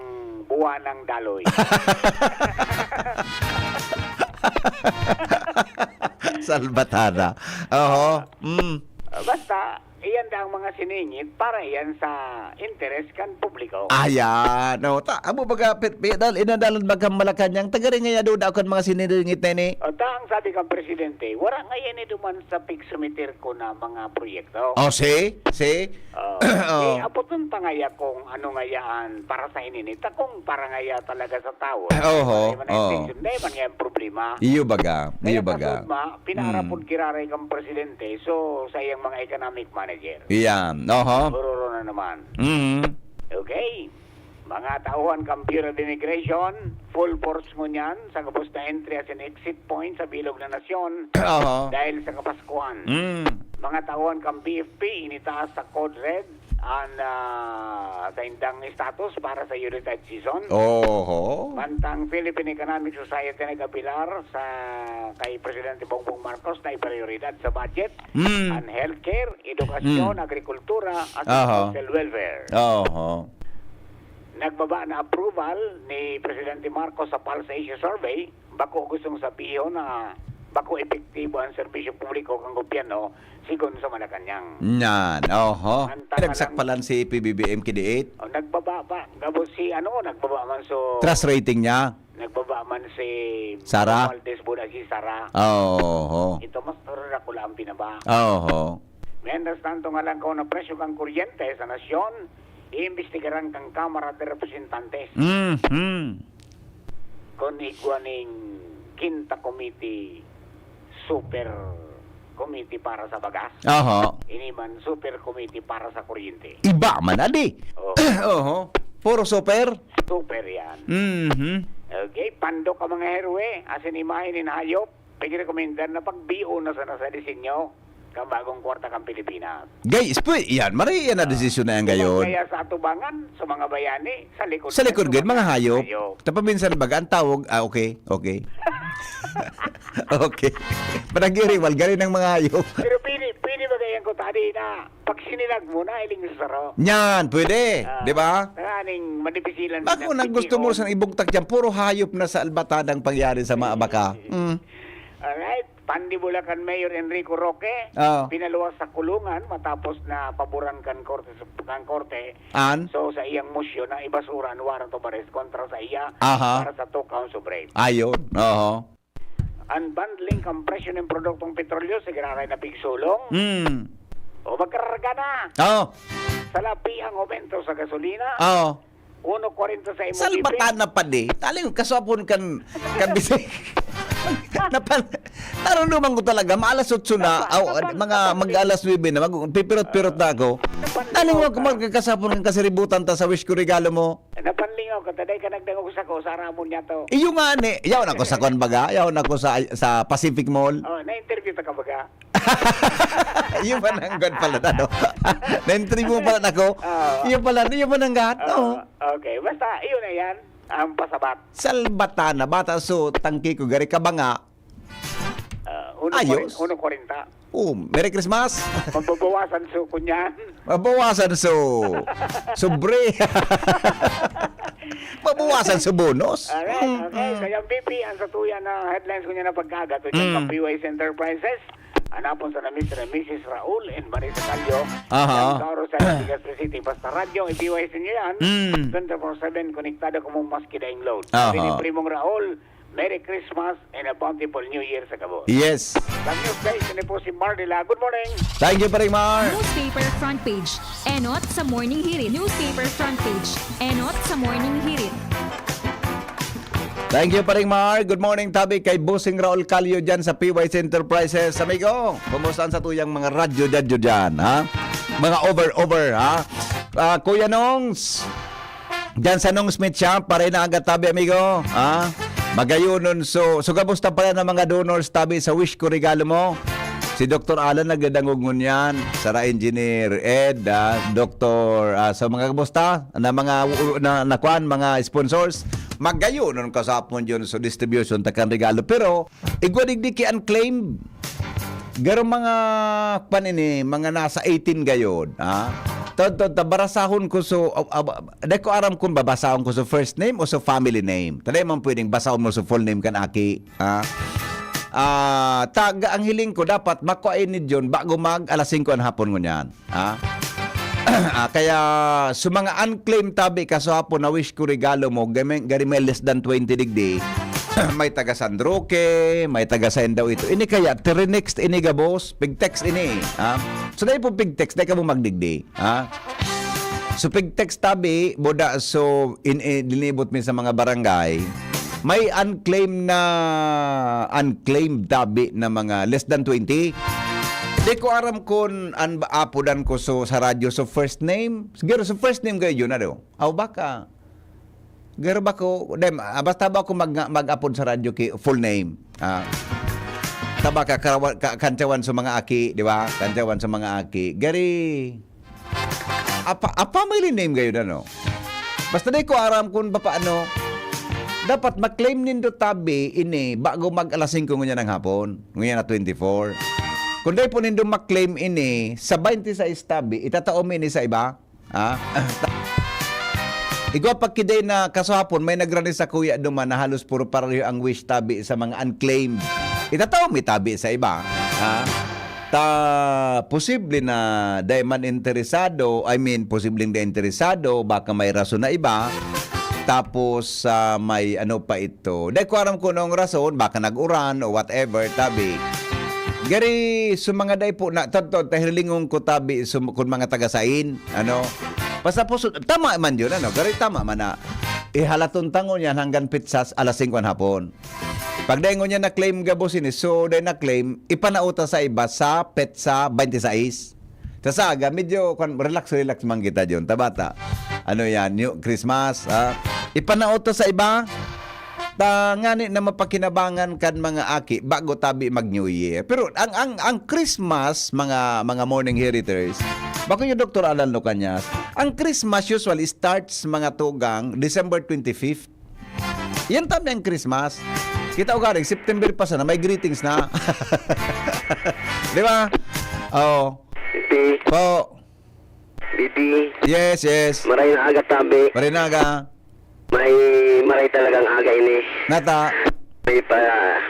buwan ng daloy. Salbatana. Oho. Mm. Basta, iyan da ang mga siningit para iyan sa interes kan publiko. Ayan. No, ta, amo baga, pit, pit, dal, inadalan baga Malacañang, tagari nga ya, duda ako ang mga siningit na ini. O ta, ang sabi kang presidente, wala nga yan duman sa pigsumitir ko na mga proyekto. Oh, see? See? Oh, Oh. eh, apoton ta ngaya kung ano ngayaan para sa ininita, kung para ngaya talaga sa tao. Oho, Dahil man oo. ang dahil man nga ang problema. Iyo baga, iyo Kaya baga. kasudma, pinarapod Mm. giraray kang presidente, so sa iyang mga economic manager. Iyan, oho. Siguro na naman. Mm. Okay. Mga tauhan kang Bureau of Immigration, full force ngunyan sa gabos na entry as in exit point sa bilog na nasyon Oho. dahil sa Kapaskuhan. Mm. Mga tauhan kang B F P, initaas sa Code Red ang ah, sa indang status para sa Yuletide season. Oho. Mantang Philippine Economic Society nag-apilar sa kay Presidente Bongbong Marcos na iprioridad sa budget Mm. ang healthcare, edukasyon, Mm. agrikultura, at Aha. social welfare. Oho. Nagbaba na approval ni Presidente Marcos sa Pulse Asia Survey. Bako gustong sabihin na bako epektibo ang serbisyo publiko kan gobyerno, sigon sa Malacañang. Yan, oho. Ang tanga Nagsak lang. Palan si P B B M ki D eight. O, nagbaba pa. Gabos si, ano, nagbaba man so... Trust rating niya. Nagbaba man si... Sara? Valdez Buna, si Sara. Oho. Ito, mas pero ako lang ang pinaba. Oho. Mientras tanto nga lang kung na presyo kang kuryente sa nasyon, iimbestigaran kang Kamara de Representantes Mhm. kung igwa ning Quinta Committee, Super Committee para sa bagas. Oho. Ini man Super Committee para sa kuryente. Iba man, adi. Oh, Oho. Puro super. Super yan. Mhm. Okay, pandok ka mga herwe, asin imahe nin hayop, pag-rekomendar na pagbiyo na sana sa disenyo kan bagong kwarta kan Pilipinas. Guys, pwede yan. Mari yan na desisyon na yan gayon. Kaya sa atubangan, sa mga bayani, sa likod Sa likod gid, mga hayop. Hayop. Tapaminsan baga ang tawag, ah, okay, okay. Okay. Parang giriwal, galing ng mga hayop. Pero pwede, pwede ba kayang kutadi na pag sinilag mo na, iling sa saro? Yan, pwede. Ah, Di ba? Nga ning madipisilan Bako nang gusto mo sa ibugtak dyan, puro hayop na sa albatadang pangyari sa mga baka. Mm. Alright. Pandi Bulacan Mayor Enrico Roque, Oo. pinaluwas sa kulungan matapos na paboran kan korte, kan korte. An? So, sa iyang motion na ibasura ang warrant of arrest kontra sa iya Aha. para sa two counts of rape. Ayun. Oho. Unbundling kan presyo ng produktong petrolyo, siguraray na pigsulong. Mm. O magkararga na. Oo. Salapi ang aumento sa gasolina. Oo. Uno kwarenta sa imo Salbatan na pa di. Taling kaswapon kan, kan bisik. Napan, narunuman ko talaga, maalas otso na, Napa- aw, napan- mga napan- mag-alas nuebe na, mag, pipirot-pirot na ako. Napan- Taling mo ka. Magkasapon kan kasiributan ta sa wish ko regalo mo. Napanlingaw ka, taday ka nagdangog sa ko, sa ramon niya to. Iyo nga ni, yaw na ko sa kwan baga, yaw na ko sa, sa Pacific Mall. Oh, na-interview ta ka baga? Iyo pa nang gad pala na, no? Na-interview mo pala na ako. Oo. Iyo pala, iyo pa nang gad. Oo, Oo. Okay, basta, iyon na yan. Ang pasabat. Salbatan na, bata so, tangki ko, gari ka ba nga? Ah, uno Ayos. Uno kwarenta. Oh, Merry Christmas! Mababawasan so kunyan. Mabawasan so, sobre. Mabawasan so bonus. Alright, okay. Kaya B P, ang satuya na headlines ko niya na pagkaga. Ito Mm. yung P Y S Enterprises. Anapon sa na Mister and Missus Raul and Marisa Callo. Aha. Ang Tauro sa Legazpi City. Basta radyo, i-P Y S niyo yan. Mm. twenty-four seven, konektado kamo maski daing load. Aha. Sabi ni Primong Raul, Merry Christmas and a bountiful New Year sa kamo. Yes. Sa News Guys, ini po si Mardila. Good morning. Thank you, Paring Mar. Newspaper front page. Enot sa Morning Hirit. Newspaper front page. Enot sa Morning Hirit. Thank you, Paring Mar. Good morning, tabi kay Bossing Raul Calio dyan sa P Y S Enterprises. Amigo, kumusta ang satuyang mga radyo-dadyo dyan, ha? Mga over-over, ha? Ah, Kuya Nongs, dyan sa Nongs Meat Shop, pare na aga tabi, amigo, ha? Magayonon, so, so kamusta pala ng mga donors tabi sa wish ko regalo mo? Si Doktor Alan nagdadangog ngunyan, Sara Engineer Ed, ah, Doktor, ah, sa mga kamusta na mga na, na kwan, mga sponsors, magayonon ka sa hapon yun sa distribution ta kan regalo. Pero igwa digdi ki unclaimed. Garo mga kwan ini, mga nasa eighteen gayod, ha? Tod tod ta barasahon ko so, ah, ah, di ko aram kung babasahon ko so first name o so family name. Taday man pwedeng basahon mo so full name kan aki, ha? Ah, taga ang hiling ko dapat makua ini dyon bago mag alas singko an hapon ngunyan. Ha? Ah, kaya sa mga unclaimed tabi ka sa hapon na wish ko regalo mo, gami- gari may less than twenty digdi, may taga San Roque, may taga Saindaw ito. Ini kaya, tirinext ini gabos, pig-text ini. Ha? So, dahil po pig-text, dahil ka mo magdigdi. Ha? So, pig-text tabi, boda, so, in, in, linibot mi sa mga barangay, may unclaimed na, unclaimed tabi na mga less than twenty. Di ko aram kung an ba apodan ko so sa radyo so first name. Siguro so first name kayo yun, ano? Aw baka. Garo ba ko, dem, ah, basta ba ako mag, mag-apod sa radyo ki full name? Ah. Tabaka karawa, ka, kantyawan sa mga aki, di ba? Kantyawan sa mga aki. Gari, apa, apa may name kayo na, no? Basta di ko aram kung paano. Dapat maklaim nindo tabi ini bago mag alas singko ngunyan ng hapon. Ngunyan na twenty-four. Kung di po nindo maklaim ini sa twenty-six tabi, itatao mo ini sa iba. Ha? Igwa pa kiday na kasahapon, may nagrani sa kuya duman na halos puro pareho ang wish tabi sa mga unclaimed. Itataw mi tabi sa iba, ha? Ta, posible na dai man interesado, I mean, posibleng dai interesado, baka may rason na iba. Tapos, ah, may ano pa ito. Dai ko aram kung anong rason, baka nag-uran o whatever, tabi. Gari, sa mga dai po na, totoo, ta hilingon ko tabi, sum-, kung mga taga-sain, ano? Basta po, su-, tama man yun, ano? Gari, tama man na. Ihalaton tangon yan hanggang pitsas alas singko ng hapon. Pag dai ngunyan na-claim gabos ini, so dai na-claim, ipanao ta sa iba sa petsa twenty-six. Ta sa aga, medyo, kwan, relax, relax man kita dyan. Tabata, ano yan, New Christmas, ha? Ipanao ta sa iba, ta ngani na mapakinabangan kan mga aki bago tabi mag New Year. Pero ang, ang, ang Christmas, mga, mga morning heriters, bako yung Doktor Alan Lucanyas, ang Christmas usually starts mga tugang December twenty-fifth. Yan tabi ang Christmas. Kita ko garing, September pa sana, may greetings na. Di ba? Oo. Bibi, Po. Bibi, Yes, yes. maray na aga tabi. Marinaga. May maray talagang aga ini. Nata. May pa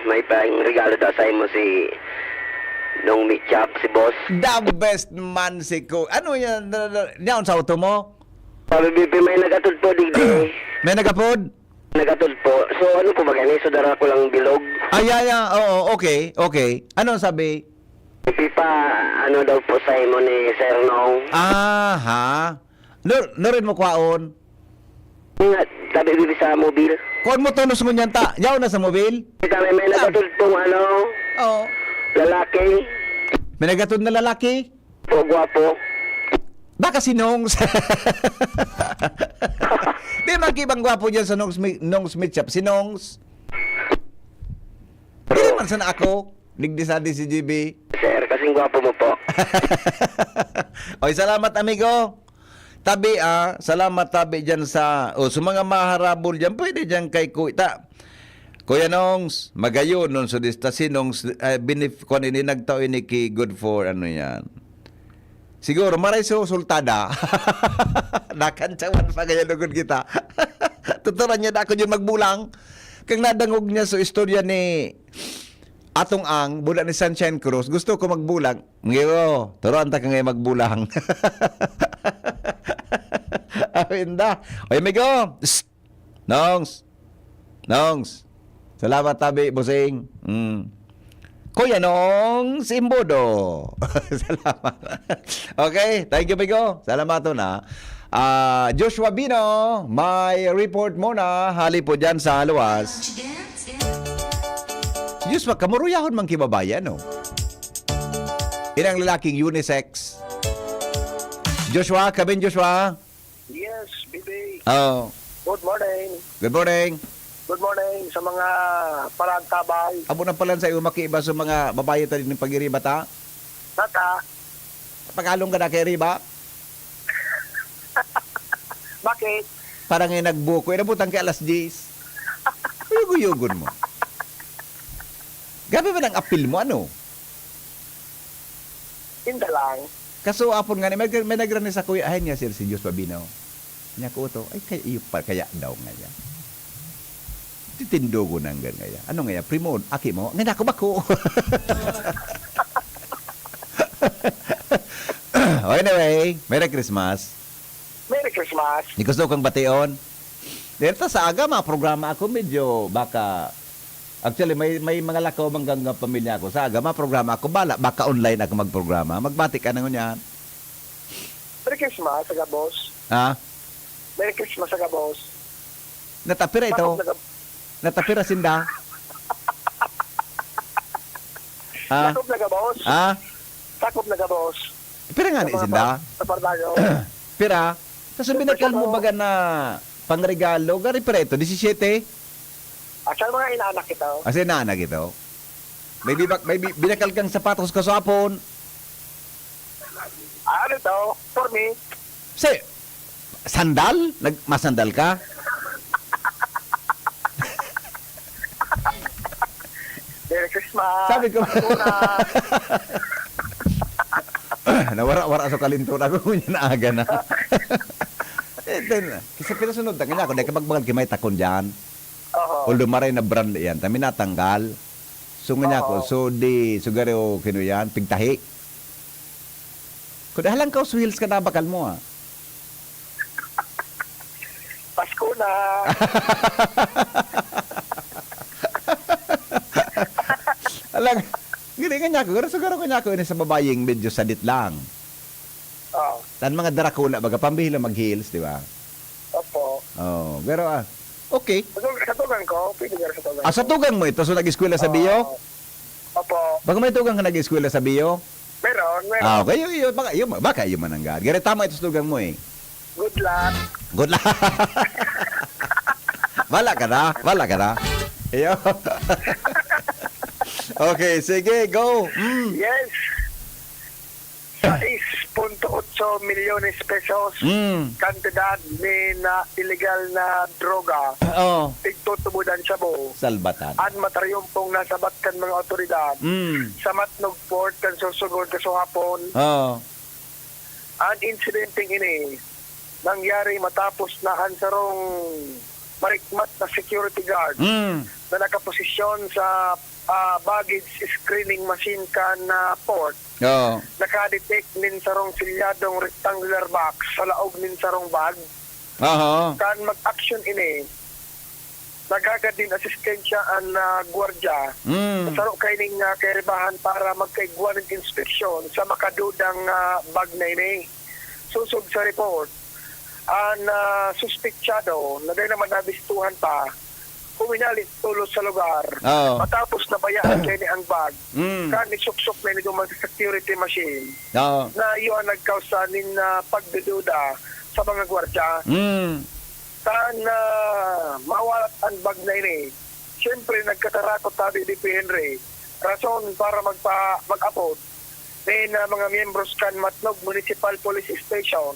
may pa regalo daw sa imo si Nong Mitchap, si boss. The best man si Ko. Ano yan? Yaon sa auto mo? Sabi Bibi, may nagatod po digdi. May nagapod? Nagatod po. So ano po ba gani? So dara ko lang bilog. Ay, ay, ay. Oo, okay, okay. Ano ang sabi? Bibi pa, ano daw po sa imo ni Sir Nong? Aha. No, no rin mo kwaon? Nga, sabi Bibi sa mobil. Kuan mo tonos ngunyan ta. Yaw na sa mobil? Kita may, may nagatod pong ano, Oo. Lalaki. May nagatod na lalaki? Po, gwapo. Baka si Nongs. Di man kibang gwapo dyan sa Nongs, Mi- Nongs Meat Shop. Si Nongs. Di man sana ako. Digdi sa D C G B. Sir, kasing gwapo mo po. Oy, salamat, amigo. Tabi, ah. Salamat, tabi, dyan sa, o, sa mga maharabol dyan. Pwede dyan kay Kuya. Ta, Kuya Nongs, magayon, non, so, dista si Nongs, eh, binif-, kwan ini, nagtao ini ki good for, ano yan. Siguro, maray so, sultada. Nakantsawan pa kaya lugod kita. Tuturan niya na ako dyan magbulang. Kang nadangog niya so istorya ni Atong Ang, bula ni Sunshine Cruz, gusto ko magbulang. Ngayon, turuan ta ka ngayon magbulang. Awinda. Oy, amigo. Psst. Nongs. Nongs. Salamat, tabi, busing. Mm. Kuya Nongs Imbodo. Salamat. Okay, thank you, amigo. Salamat na. Ah, Joshua Bino, may report muna. Hali po dyan sa luwas. Joshua, kamuruyahon man kibabayan, no? Inang lalaking unisex. Joshua, Kabin Joshua. Yes, Bibi. Oh, Good morning. good morning. Good morning sa mga paragtabay. Abo na pala sa iyo makiiba sa mga babae ta din pag-iriba ta. Tata, Tagalog ka na kay riba. Bakit? Parang yung nagbuko, inabutang kay alas diyes. Uyog-uyogon mo. Grabe ba ng apil mo, ano? Inda lang. Kaso apon nga, may, may nagrani sa kuya, ay niya, sir, si Diyos Pabinaw. Niya ko to, ay, kay iyo pa, kaya daw nga yan. Titindogo na hanggang nga yan. Ano nga yan? Primo, aki mo? Ngayon ako bako. Oh, anyway, Merry Christmas. Merry Christmas. Di gusto kang bation. Dito sa aga, mga programa ako, medyo baka, actually, may, may mga lakaw manggang pamilya ako. Sa aga, mga programa ako, bala, baka online ako magprograma. Magbati ka na ngunyan. Merry Christmas, sa gabos. Ha? Merry Christmas, sa gabos. Natapira ito. Sakop na gab- Natapira sinda. Ha? Sakop na gabos. Ha? Sakop na gabos. Pira nga ni Sa mga sinda? pa- Sa Pardayo. Pira? Tapos binakal mo baga na pangregalo. Gari pira ito? Disisiyete? At sa mga inaanak ito. Kasi naanak ito. May, bibak, may bi- binakal kang sapatos kasapon. Ah, ano ito? For me. Si, sandal? Nag, masandal ka? Merry Christmas. Sabi ko. Una. Nawara-wara sa kalintura ko. Ngunyan na aga na. Eh, then, kasi pinasunod na kanya ako. Dahil kapag mahal may takon dyan. Oho. Although maray na brand yan. Kami natanggal. So, nga niya ako, Oo. so di, so garo, kino yan, pigtahi. Kung halang ka, so heels ka na, bakal mo, ah. Pasko na. Alang, gini nga niya ako, garo, so garo nga niya ako, ini sa babayeng medyo sadit lang. Oo. Tan mga darakula, baga, pambihila mag-heels, di ba? Opo. Oo, pero, ah, okay. Sa tug-, sa tugang ko, pwede ka sa tugang Ah, sa ko. tugang mo ito? So, nag-eskwela sa Bio? Oo. Opo. Baka may tugang ka nag-eskwela sa Bio? Meron, meron. Ah, okay. Yun, yun, baka, yun, baka yun man ang gad. Gari, tama ito sa tugang mo eh. Good luck. Good luck. Bala ka na. Bala ka na. Iyo. Okay, sige, go. Mm. Yes. sais punto otso milyones pesos Mm. kantidad nin, ah, iligal na droga, Oo. tigtutubodan shabu, Salbatan. an matariyumpong nasabat kan mga awtoridad Mm. sa Matnog Port kan Sorsogon kasuhapon. Oo. An insidenteng ini nangyari matapos na an sarong marikmat na security guard Mm. na nakaposisyon sa, ah, baggage screening machine kan, ah, port, Oo. naka-detect nin sarong selyadong rectangular box sa laog nin sarong bag. Aha. Kan mag-aksyon ini, naghagad nin asistensya an, ah, gwardya Mm. sa saro kaining, ah, kairibahan para magkaigwa nin inspeksyon sa makadudang, ah, bag na ini. Sosog sa report, an, ah, suspetsado na dai naman nabistuhan pa, huminale tolos sa lugar. Oo. Matapos nabayaan kaini ang bag, Mm. kan isuksok na ini duman sa security machine Oo. na iyo ang nagkausa nin, ah, pagdududa sa mga gwardya. Mm. Kan, ah, mawalat an bag na ini, siyempre, nagkatarakot tabi ni P. Henry. Rason para magpa-, mag-abot nin, ah, mga miyembros kan Matnog Municipal Police Station,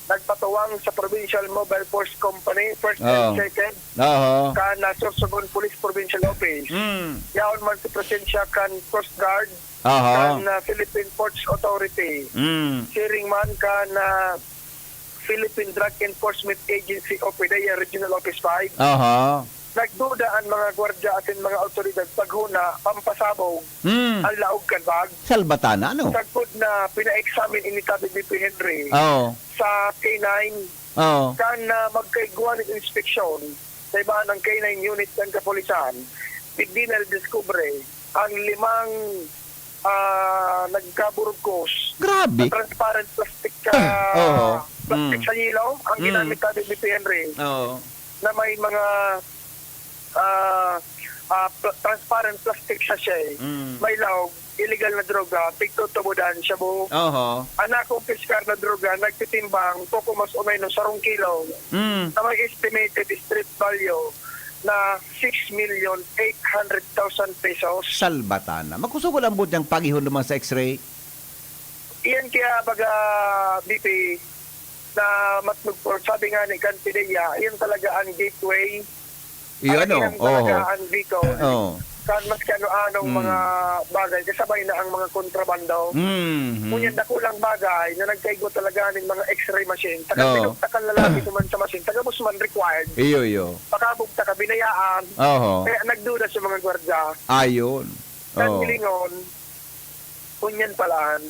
nagpatuwang sa Provincial Mobile Force Company, first and Oo. second, Oo. kan, ah, Sorsogon Police Provincial Office. Mm. Yaon man sa presensya kan Coast Guard, Aha. kan, ah, Philippine Ports Authority. Mm. Siring man kan, ah, Philippine Drug Enforcement Agency o PDEA Regional Office five. Aha. Nagduda an mga gwardya asin mga awtoridad paghona, pampasabog Hmm. an laog kan bag. Salbatan na, ano? Sagkod na pina-examine ini tabi ni P. Henry Oo. sa K nine. Oo. Kan, ah, magkaigwa nin inspeksyon sa iba ng K nine unit kan kapulisan, digdi na nadiskubre ang limang, ah, nagkaburugkos Grabe. na transparent plastic sa Oo. plastic Mm. sa yelo ang Mm. ginamit tabi ni P. Henry Oo. na may mga, ah, ah, pla-, transparent plastic sachet. Mm. May laog, illegal na droga, pigtutubodan, shabu. Oho. An nakumpiskar na droga nagtitimbang poko mas o menos sarong kilo Mm. na may estimated street value na six million eight hundred thousand pesos. Salbatan na. Makusog ko lang buot niyang pagihon naman sa X-ray. Iyan kaya baga, B P, na Matnog Port, sabi nga ni kan PDEA, iyan talaga ang gateway. Iyan, Talaga oh. iyan talaga Oo. ang Bicol. Oo. Kan maski ano-anong Mm. mga bagay, kasabay na ang mga kontrabando. Mm. Ngunyan, dakulang bagay na nagkaigwa talaga ning mga X-ray machine. Taga Oo. Pinugtakan lalaki ko man sa machine, taga Busman required. Iyo, iyo. Pakabugtak ka, binayaan. Oho. Kaya nagduda sa mga gwardiya. Ayun. Kan Oo. hilingon, ngunyan palaan.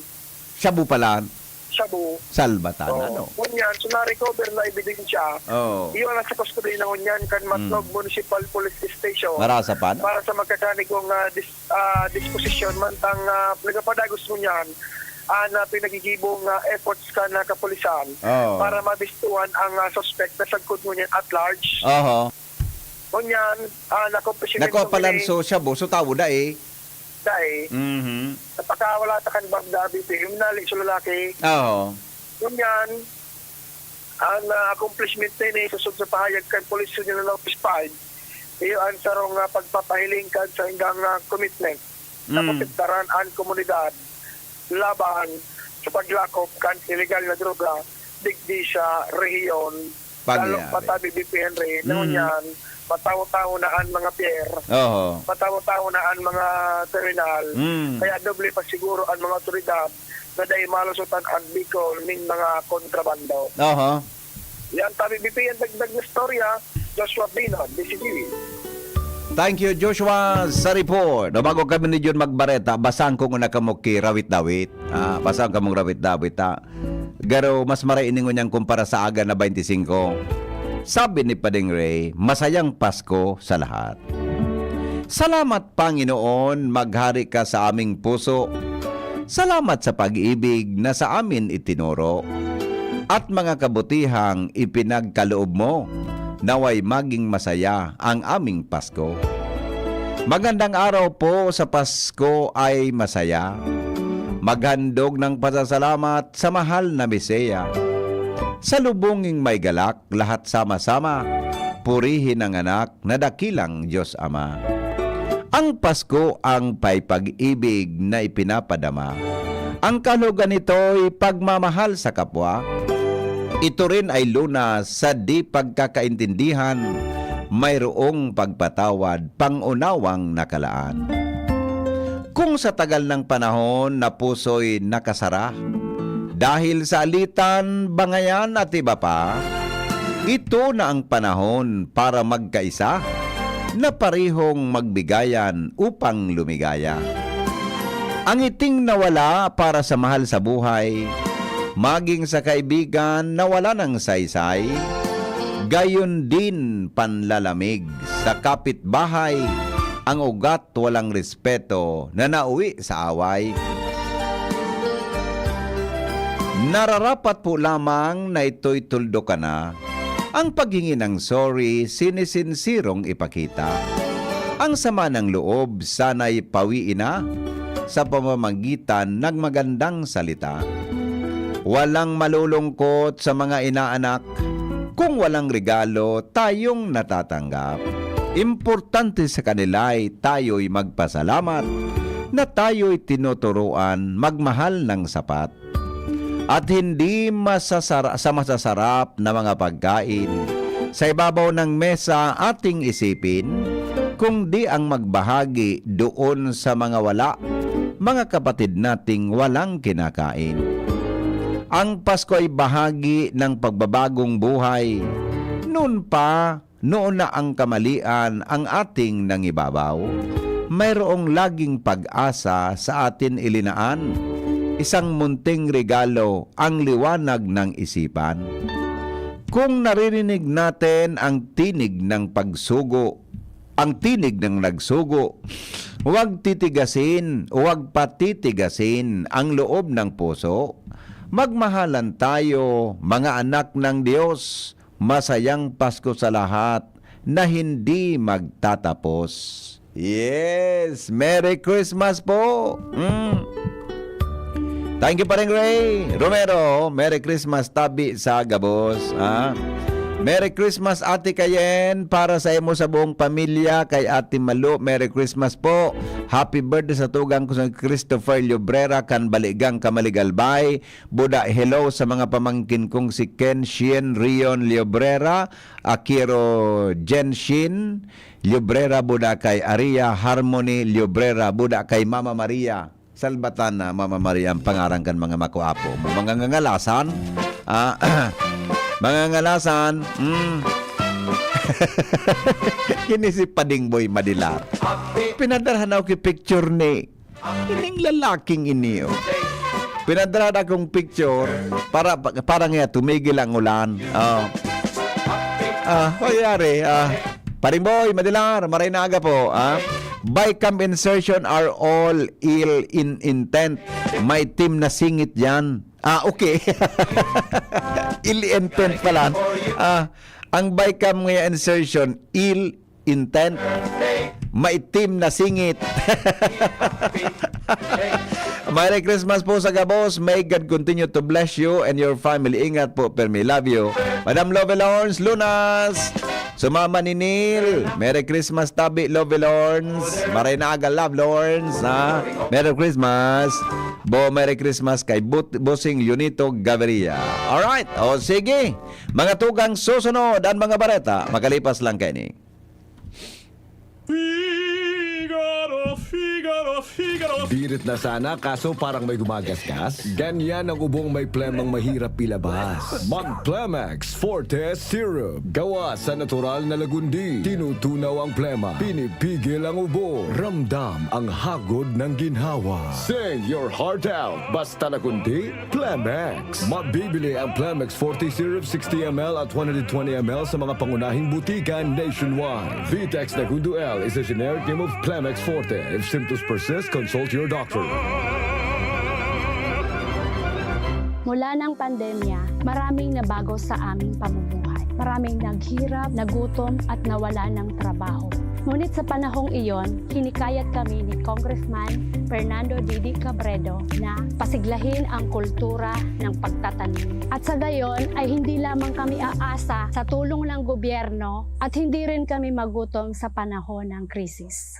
Shabu palaan. Shabu. Salbatan, Oo. ano? Ngunyan, so na-recover na ebidensya. Oo. Iyo ang nasa kustodiya na ngunyan kan Matnog Mm. Municipal Police Station. Marasa pa, no? Para sa magkakanigong, ah, dis-, ah, disposisyon, mantang, ah, nagapadagos ngunyan an, ah, pinagigibong, ah, efforts kan, ah, kapulisan Oo. para mabistuhan ang, ah, suspect na sagkod ngunyan at large. Oho. Ngunyan, ah, nakompisyon Nako, nitong palan ini. so shabu, so tawo dai. Dai. Mhm. Napakawala ta kan bag na, B P, yung nali sa lalaki. Oo. Ngunyan, ang, ah, accomplishment na ini, sosog sa pahayag kan Police Regional Office five, iyo ang sarong, ah, pagpapahiling kan saindang, ah, commitment na Mm. protektaran ang komunidad laban sa paglakop kan iligal na droga digdi sa rehiyon. Pagyari. Lalo pa tabi, B P Henry, na Mm. ngunyan, matawo-tawo na an mga pier. Oho. Matawo-tawo na an mga terminal. Mm. Kaya doble pa siguro an mga otoridad na dai malusotan an Bicol nin mga kontrabando. Oho. Yan, tabi, B P, ang dagdag na istorya, Joshua Bino, D C T V. Thank you, Joshua, sa report. O, bago kami ni Jun magbareta, basang ko muna kamo ki rawit-dawit. Ah, basang kamong rawit-dawit, ha. Garo, mas maray ini ngunyan kumpara sa aga na twenty-five. Sabi ni Pading Ray, "Masayang Pasko sa lahat." Salamat, Panginoon, maghari ka sa aming puso. Salamat sa pag-ibig na sa amin itinuro at mga kabutihang ipinagkaloob mo. Naway maging masaya ang aming Pasko. Magandang araw po, sa Pasko ay masaya. Maghandog ng pasasalamat sa mahal na Mesiya. Salubunging may galak, lahat sama-sama. Purihin ang anak na dakilang Diyos Ama. Ang Pasko ang pay pag-ibig na ipinapadama. Ang kalugan nito'y pagmamahal sa kapwa. Ito rin ay lunas sa di pagkakaintindihan, mayroong pagpatawad, pangunawang nakalaan. Kung sa tagal ng panahon na puso'y nakasara, dahil sa alitan, bangayan at iba pa, ito na ang panahon para magkaisa na parehong magbigayan upang lumigaya. Ang iting nawala para sa mahal sa buhay, maging sa kaibigan na wala ng saysay, gayon din panlalamig sa kapitbahay, ang ugat walang respeto na nauwi sa away. Nararapat po lamang na ito'y tuldo ka na. Ang paghingi ng sorry, sinisinsirong ipakita. Ang sama ng loob, sana'y pawiin na sa pamamagitan ng magandang salita. Walang malulungkot sa mga inaanak kung walang regalo tayong natatanggap. Importante sa kanila ay tayo'y magpasalamat na tayo'y tinuturuan magmahal ng sapat at hindi masasara-, sa masasarap na mga pagkain sa ibabaw ng mesa ating isipin, kundi ang magbahagi doon sa mga wala, mga kapatid nating walang kinakain. Ang Pasko ay bahagi ng pagbabagong buhay. Noon pa, noon na ang kamalian ang ating nangibabaw, mayroong laging pag-asa sa atin ilinaan. Isang munting regalo ang liwanag ng isipan. Kung naririnig natin ang tinig ng pagsugo, ang tinig ng nagsugo, huwag titigasin, huwag patitigasin ang loob ng puso. Magmahalan tayo, mga anak ng Diyos. Masayang Pasko sa lahat na hindi magtatapos. Yes! Merry Christmas po! Mm. Thank you, Pareng Ray Romero. Merry Christmas, tabi sa gabos, ha? Merry Christmas, Ate Kayen, para sa imo sa buong pamilya, kay Ate Malu. Merry Christmas po. Happy birthday sa tugang ko, si Christopher Llobrera, kan Baligang, Kamaligalbay. Buda, hello sa mga pamangkin kong si Ken Shien Rion Llobrera, Akiro Jenshin Llobrera, buda kay Aria Harmony Llobrera, buda kay Mama Maria. Salbatan na Mama Maria ang pangaran kan mga makwapo mo. Mga ngangalasan, ah, mga ngangalasan, mm. Ini si Pading Boy Madilar. Pinadarhan ako ki picture ni ining lalaking ini, oh. Pinadrad akong picture para, para nga tumigil ang ulan. Oh. Ah, pangyayari, ah, Paring Boy, Madilar, maray na aga po, ah. Bicam insertion are all ill in intent. May team na singit yan. Ah, okay. Ill intent pala. Ah, ang bicam nga insertion, ill intent. Maitim na singit. Merry Christmas po sa gabos. May God continue to bless you and your family. Ingat po, permi. Love you. Madam Lovely Lawrence Lunas. Sumama ni Neil. Merry Christmas, tabi, Lovely Lawrence. Maray na aga, Love Lawrence, ha? Merry Christmas. Bo, Merry Christmas kay But-, Bossing Leonito Gaviria. Alright. O, sige. Mga tugang, susunod ang mga bareta. Makalipas lang kaini. Figaro, Figaro. Birit na sana, kaso parang may gumagasgas. Ganyan ang ubong may plemang mahirap ilabas. Mag Plemex Forte Syrup. Gawa sa natural na lagundi. Tinutunaw ang plema. Pinipigil ang ubo. Ramdam ang hagod ng ginhawa. Sing your heart out. Basta lagundi, Plemex. Mabibili ang Plemex Forte Syrup sixty M L at one hundred twenty M L sa mga pangunahing butika nationwide. Vitex Nagundo L is a generic name of Plemex Forte. If symptoms persist, consult your doctor. Mula ng pandemya, maraming nabago sa aming pamumuhay. Maraming naghirap, nagutom at nawala ng trabaho. Ngunit sa panahong iyon, hinikayat kami ni Congressman Fernando Didi Cabredo na pasiglahin ang kultura ng pagtatanim. At sa gayon ay hindi lamang kami aasa sa tulong ng gobyerno at hindi rin kami magutom sa panahon ng krisis.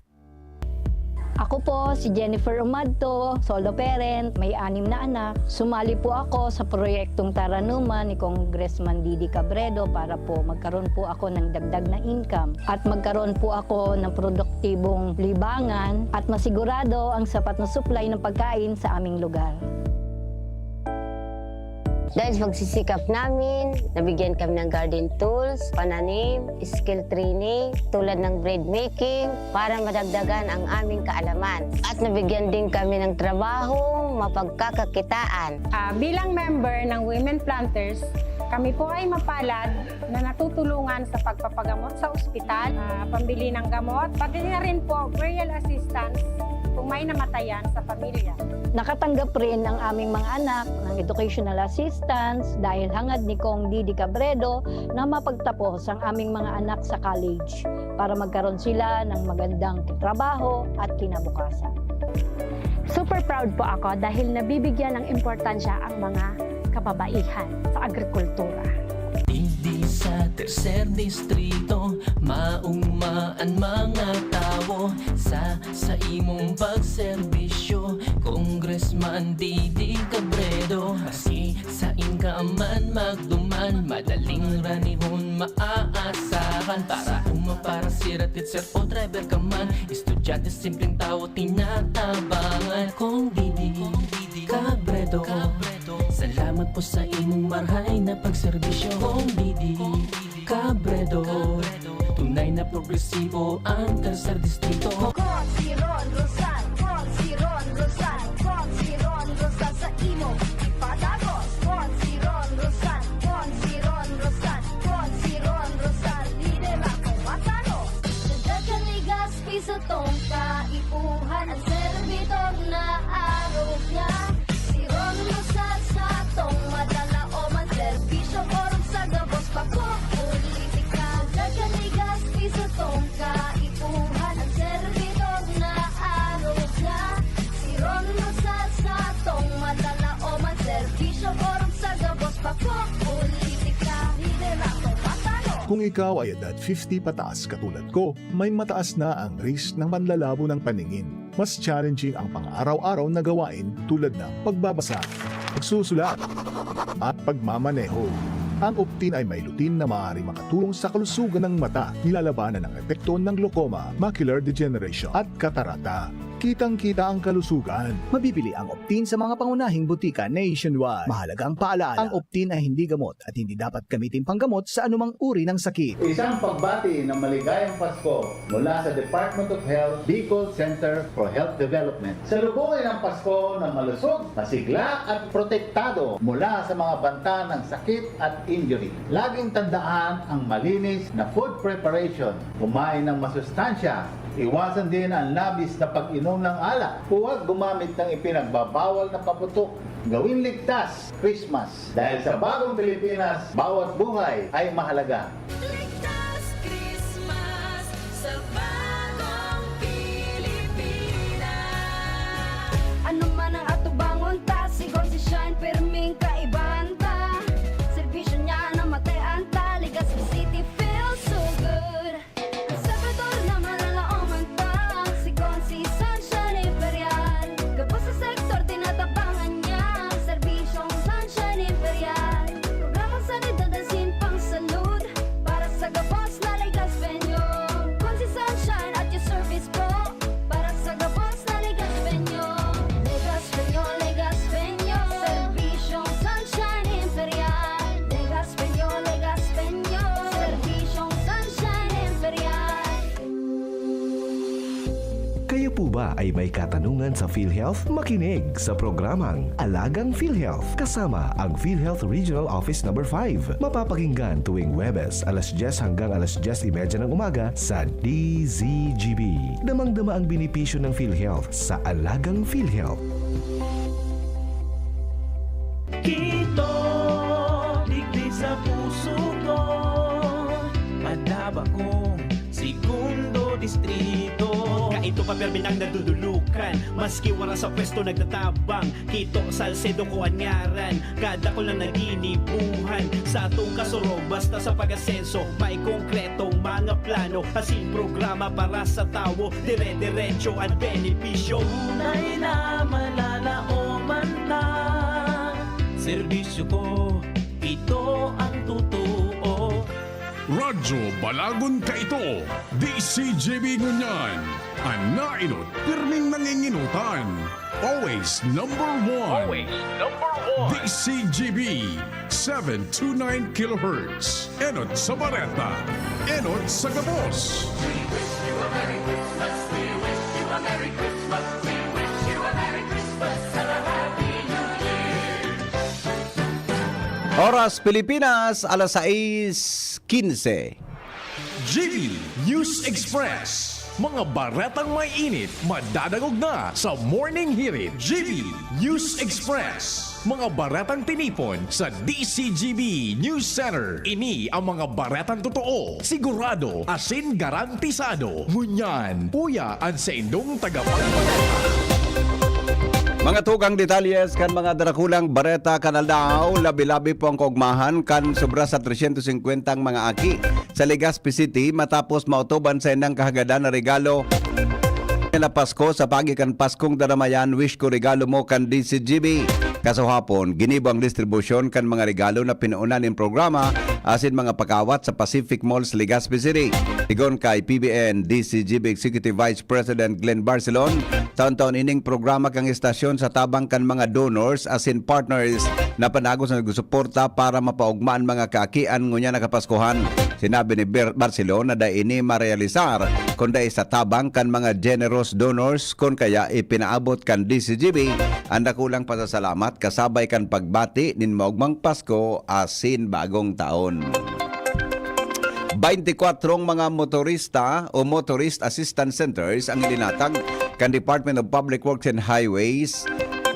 Ako po si Jennifer Umadto, solo parent, may anim na anak. Sumali po ako sa proyektong Taranuman ni Congressman Didi Cabredo para po magkaroon po ako ng dagdag na income at magkaroon po ako ng produktibong libangan at masigurado ang sapat na supply ng pagkain sa aming lugar. Dahil sa pagsisikap namin, nabigyan kami ng garden tools, pananim, skill training tulad ng bread making para madagdagan ang aming kaalaman. At nabigyan din kami ng trabaho, mapagkakakitaan. Ah, bilang member ng Women Planters, kami po ay mapalad na natutulungan sa pagpapagamot sa ospital, ah, pambili ng gamot, pati na rin po burial assistance kung may namatayan sa pamilya. Nakatanggap rin ang aming mga anak ng educational assistance dahil hangad ni Cong Didi Cabredo na mapagtapos ang aming mga anak sa college para magkaroon sila ng magandang trabaho at kinabukasan. Super proud po ako dahil nabibigyan ng importansya ang mga kababaihan sa agrikultura. Digdi sa tercer distrito, mauma an mga tawo sa, sa imong pagserbisyo, Congressman Didi Cabredo. Maski sain ka man magduman, madaling ranihon maaasahan. Para uma, para sira, teacher o driver ka man, estudyante, simpleng tawo, tinatabangan. Cong Didi Cabredo, salamat po sa imong marhay na pagserbisyo. Cong Didi Cabredo, tunay na progresibo ang Tercer Distrito. Con si Ron Rosal, con si Ron Rosal, con si Ron Rosal sa imo ipadagos. Con si Ron Rosal, con si Ron Rosal, con si Ron Rosal, lidera ko matano. Dagdagan ni Gaspi sa tong kaipuhan, ang servidor na arog niya. Si Ron Rosal sa tong madala o man serbisyo, orog sa gabos pa ko politika. Dagdagan ni Gaspi sa tong kaipuhan, ang servidor na arog niya. Si Ron Rosal sa tong madala o man serbisyo, orog sa gabos pa ko politika. Lidera ko matano. Kung ikaw ay edad fifty pataas katulad ko, may mataas na ang risk ng panlalabo ng paningin. Mas challenging ang pang-araw-araw na gawain tulad ng pagbabasa, pagsusulat, at pagmamaneho. Ang Optin ay may lutein na maaaring makatulong sa kalusugan ng mata, nilalabanan ang epekto ng glaucoma, macular degeneration, at katarata. Kitang-kita ang kalusugan. Mabibili ang Optin sa mga pangunahing butika nationwide. Mahalagang paalala, ang Optin ay hindi gamot at hindi dapat gamitin panggamot sa anumang uri ng sakit. Isang pagbati ng maligayang Pasko mula sa Department of Health, Bicol Center for Health Development. Salubungin ang Pasko na malusog, masigla at protektado mula sa mga banta ng sakit at injury. Laging tandaan ang malinis na food preparation. Kumain ng masustansya. Iwasan din ang labis na pag-inom ng alak. Huwag gumamit ng ipinagbabawal na paputok. Gawin ligtas Christmas. Dahil sa bagong Pilipinas, bawat buhay ay mahalaga. Ligtas Christmas sa bagong Pilipinas. Ano man ang atubangon ta, sigon si Shine, pirming kaibahan ta. Serbisyo niya na matean ta, Legazpi City feels so good. Ang servidor na malalaoman ta, sigon si Sunshine Imperial. Gabos sa sektor, tinatabangan niya, serbisyong Sunshine Imperial. Programang sanidad asin pang-salud, para Ikaw ba ay may katanungan sa PhilHealth? Makinig sa programang Alagang PhilHealth kasama ang PhilHealth Regional Office Number five. Mapapakinggan tuwing Huwebes, alas dyes hanggang alas dyes y media ng umaga sa D Z G B. Damang-dama ang benepisyo ng PhilHealth sa Alagang PhilHealth. Kito, digdi sa puso ko, madaba kong segundo distrito. Kaito pa, pirmi nang nadudulukan, maski wala sa pwesto nagtatabang. Kito, Salcedo ko an ngaran, kadakul na naginibuhan. Sa atong kasurog, basta sa pag-asenso, may konkretong mga plano, asin programa para sa tawo, dire-diretso an benepisyo. Tunay na malalaoman na, serbisyo ko, ito ang totoo. Radyo Balagon Kaito, D C G B ngunyan. An naenot, pirming nangingenotan. Always number one. Always number one. D C G B, seven two nine kilohertz. Enot sa bareta, enot sa gabos. We wish you a Merry Christmas. We wish you a Merry Christmas. We wish you a Merry Christmas and a Happy New Year. Oras Pilipinas, alas sais quince. G B News Express. Mga baretang may init, madadangog na sa Morning Hirit. G B News Express. Mga baretang tinipon sa D C G B News Center. Ini ang mga baretang totoo, sigurado, asin garantisado. Ngunyan, uya an saindong tagapagbareta. Mga tugang detalyes kan mga darakulang bareta kan aldaw, labi-labi po ang kaugmahan kan sobra sa tresyentos singkwentang mga aki sa Legazpi City matapos maotob an saindang kahagadan na regalo na Pasko sa paagi kan Paskong Daramayan, Wish Ko Regalo Mo kan D C G B. Kasuhapon, ginibo ang distribusyon kan mga regalo na pinuuna nin programa asin mga pakawat sa Pacific Mall sa Legazpi City. Sigon kay P B N D C G B Executive Vice President Glenn Barcelon, taon-taon ining programa kan estasyon sa tabang kan mga donors asin partners na panagos na nagsusuporta para mapaogma an mga kaakian ngunyan na Kapaskuhan. Sinabi ni Ber-, Barcelon na dai ini marealisar kun dai sa tabang kan mga generous donors, kun kaya ipinaabot kan D C G B an dakulang pasasalamat kasabay kan pagbati nin maogmang Pasko asin Bagong Taon. Baynte kwatrong mga motorista o motorist assistance centers ang ilinatag kan Department of Public Works and Highways,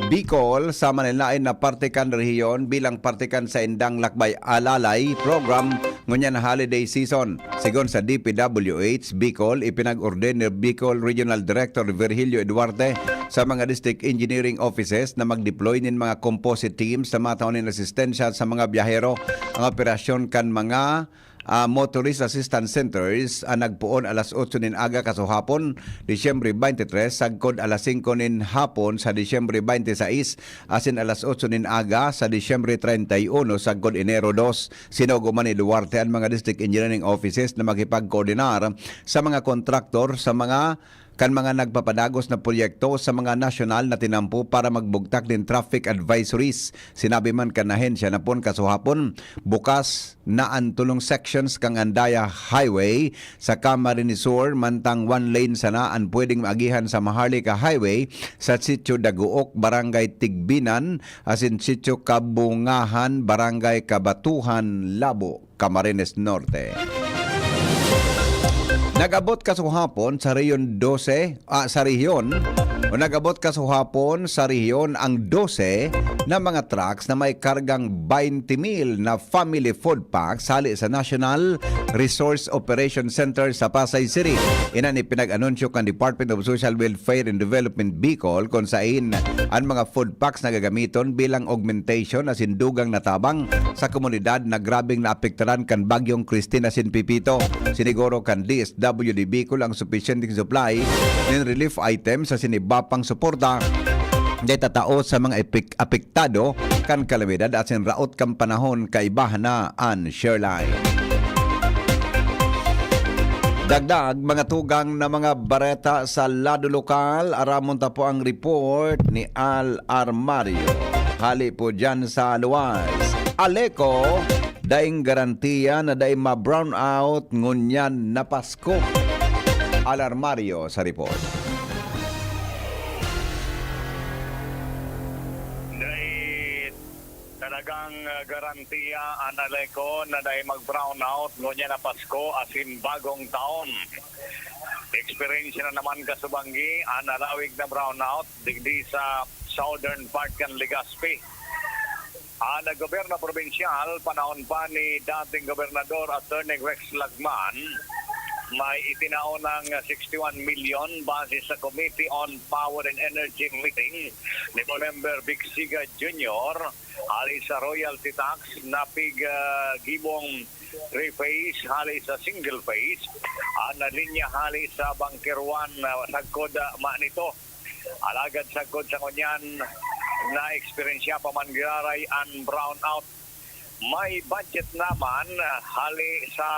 Bicol, sa manlaen-laen na parte kan rehiyon bilang parte kan saindang Lakbay Alalay program ngunyan holiday season. Sigon sa D P W H Bicol, ipinag-order ni Bicol Regional Director Virgilio Eduarte sa mga district engineering offices na mag-deploy nin mga composite teams na matao nin asistensya sa mga biyahero. Ang operasyon kan mga, ah, motorist assistance centers ang nagpoon alas otso nin aga kasuhapon, Disyembre twenty-three, sagkod alas singko nin hapon sa Disyembre twenty-six, asin alas otso nin aga sa Disyembre treinta y uno, sagkod Enero dos. Sinugo man ni Duarte an mga district engineering offices na makipagkoordinar sa mga kontraktor sa mga, kan mga nagpapadagos na proyekto sa mga nasyonal na tinampo para magbugtak nin traffic advisories. Sinabi man kan ahensya na pon kasuhapon, bukas na an tolong sections kan Andaya Highway sa Camarines Sur, mantang one lane sana an pwedeng maagihan sa Maharlika Highway sa Sitio Daguok, Barangay Tigbinan, asin Sitio Kabungahan, Barangay Kabatuhan, Labo, Camarines Norte. Nag-abot kasuhapon sa Rehiyon dose, ah, sa rehiyon, o nag-abot kasuhapon sa rehiyon ang dose na mga trucks na may kargang baynte mil na family food packs hali sa National Resource Operation Center sa Pasay City. Inan ipinag-anunsyo kan Department of Social Welfare and Development Bicol, kun sain an mga food packs na gagamiton bilang augmentation asin dugang na tabang sa komunidad na grabeng naapektaran kan Bagyong Christine asin Pepito. Siniguro kan D S W D Bicol ang supisyenteng supply nin relief items asin iba pang suporta na itatao sa mga epek-, apektado kan kalamidad asin raot kan panahon, kaiba na an Share Line. Dagdag, mga tugang na mga bareta sa lado lokal, aramon ta po ang report ni Al Armario. Hali po dyan sa luwas. Aleco, daing garantiya na dai ma-brownout ngunyan na Pasko. Al Armario sa report. Kang, ah, garantiya an Aleco na dai mag-brownout ngunyan na Pasko asin Bagong Taon. Eksperyensya na naman kasubanggi an halawig na brownout digdi sa southern part kan Legazpi. An gobyerno probinsyal, panahon pa ni dating Gobernador Attorney Rex Lagman, may itinao ng sixty-one milyon base sa Committee on Power and Energy meeting ni Member Vic Siga Junior, hali sa royalty tax na pig, ah, gibong three-phase hali sa single-phase, an linya hali sa Bunker One, ah, sagkod, ah, manito. Alagad sagkod sa ngunyan, na-eksperyensya pa man giraray an brownout. May budget naman, ah, hali sa,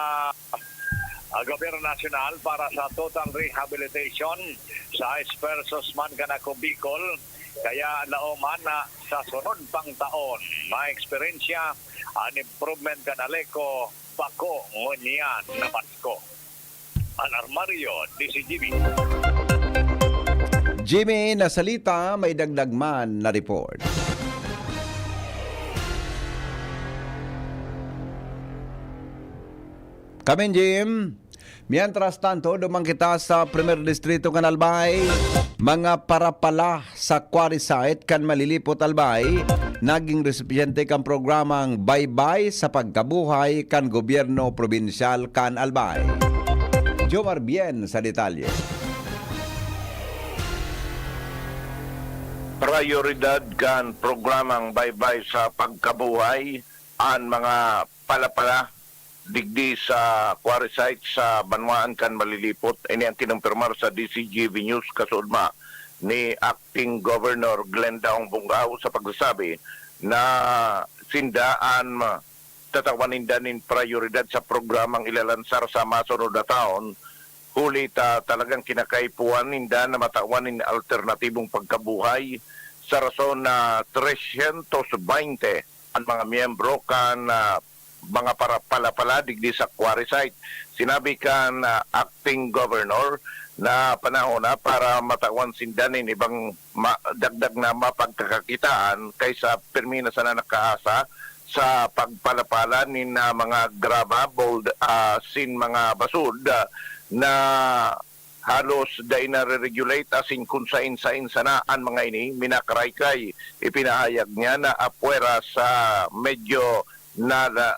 ah, gobyerno nasyonal para sa total rehabilitation sa esfuerzos man kan Ako Bicol. Kaya laoman na sa sunod pang taon, maeksperyensya an improvement kan Aleco bako ngunyan na Pasko. An Armario, D Z G B. Jimmy Nasalita, may dagdag man na report. Kamin, Jim. Mientras tanto, duman kita sa Primer Distrito kan Albay. Mga parapala sa quarry site kan Malilipot, Albay, naging resipiente kan programang Baybay sa Pagkabuhay kan Gobyerno Probinsyal kan Albay. Jomar Bien sa detalye. Prayoridad kan programang Baybay sa Pagkabuhay an mga palapala digdi sa quarry site sa banwaan kan Malilipot. Ini ang kinumpirmar sa D Z G B News kasuodma ni Acting Governor Glendaong Bongao sa pagsasabi na sinda an tatawan ninda nin prayoridad sa programang ilalansar sa masunod na taon, huli ta talagang kinakaipuhan ninda na matawan nin alternatibong pagkabuhay sa rason na tresyentos baynte an mga miyembro kan, ah, mga para-, palapala digdi sa quarry site. Sinabi kan, ah, acting governor na panahon na para matawan sinda nin ibang ma-, dagdag na mapagkakakitaan kaysa pirmi na sana nakaasa sa pagpalapala nin, ah, mga graba, bold, ah, sin mga basud, ah, na halos dai nare-regulate asin kun sain-sain sana an mga ini minakaraykay. Ipinahayag niya na apwera sa medyo na, na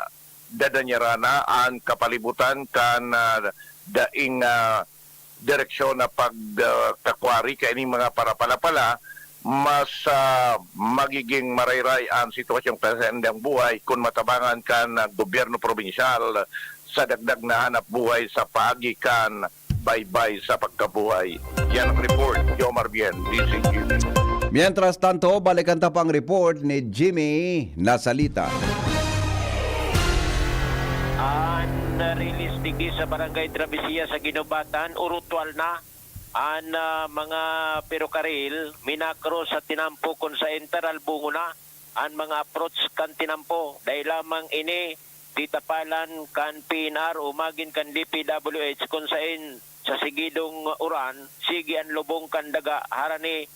dadanyarana an kapalibutan kan, ah, daing, ah, direksyon na pag, ah, kakwari kaining mga parapala-pala, mas, ah, magiging marayray an sitwasyon kan saindang buhay kun matabangan kan, ah, gobyerno probinsyal sa dagdag na hanap buhay sa paagi kan baybay sa pagkabuhay. Yan ang report, Jomar Bien, D Z G B. Mientras tanto, balikan ta pa ang report ni Jimmy Nasalita. An release digdi sa Barangay Travesía sa Guinobatan, urutual na an, ah, mga perokaril minakros sa tinampo kun saen taralbongon na an mga approach kan tinampo. Dai lamang ini ditapalan kan P N R o magin kan D P W H kun saen sa sigidong uran, sige an lubong kan daga harani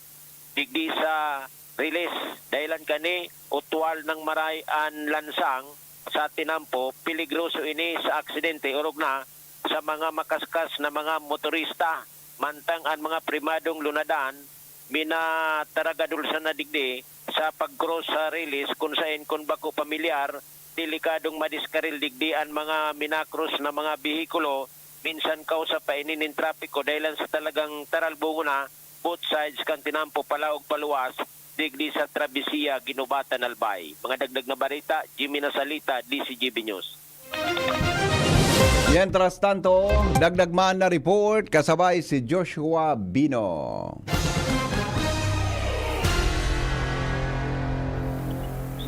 digdi sa release. Dahilan kani, utwal nang maray an lansang sa tinampo, peligroso ini sa aksidente, orog na sa mga makaskas na mga motorista. Mantang an mga primadong lunadan, minataragadulsan na digdi sa pag-cross sa release, kun saen kun bako pamilyar, delikadong madiskaril digdi an mga minakros na mga behikulo. Minsan kausa pa ini nin trapiko dahilan sa talagang taralbongon na both sides kan tinampo palaog paluwas digdi sa Travesía, Guinobatan, Albay. Mga dagdag na bareta, Jimmy Nasalita, D Z G B News. Mientras tanto, dagdag man na report kasabay si Joshua Bino.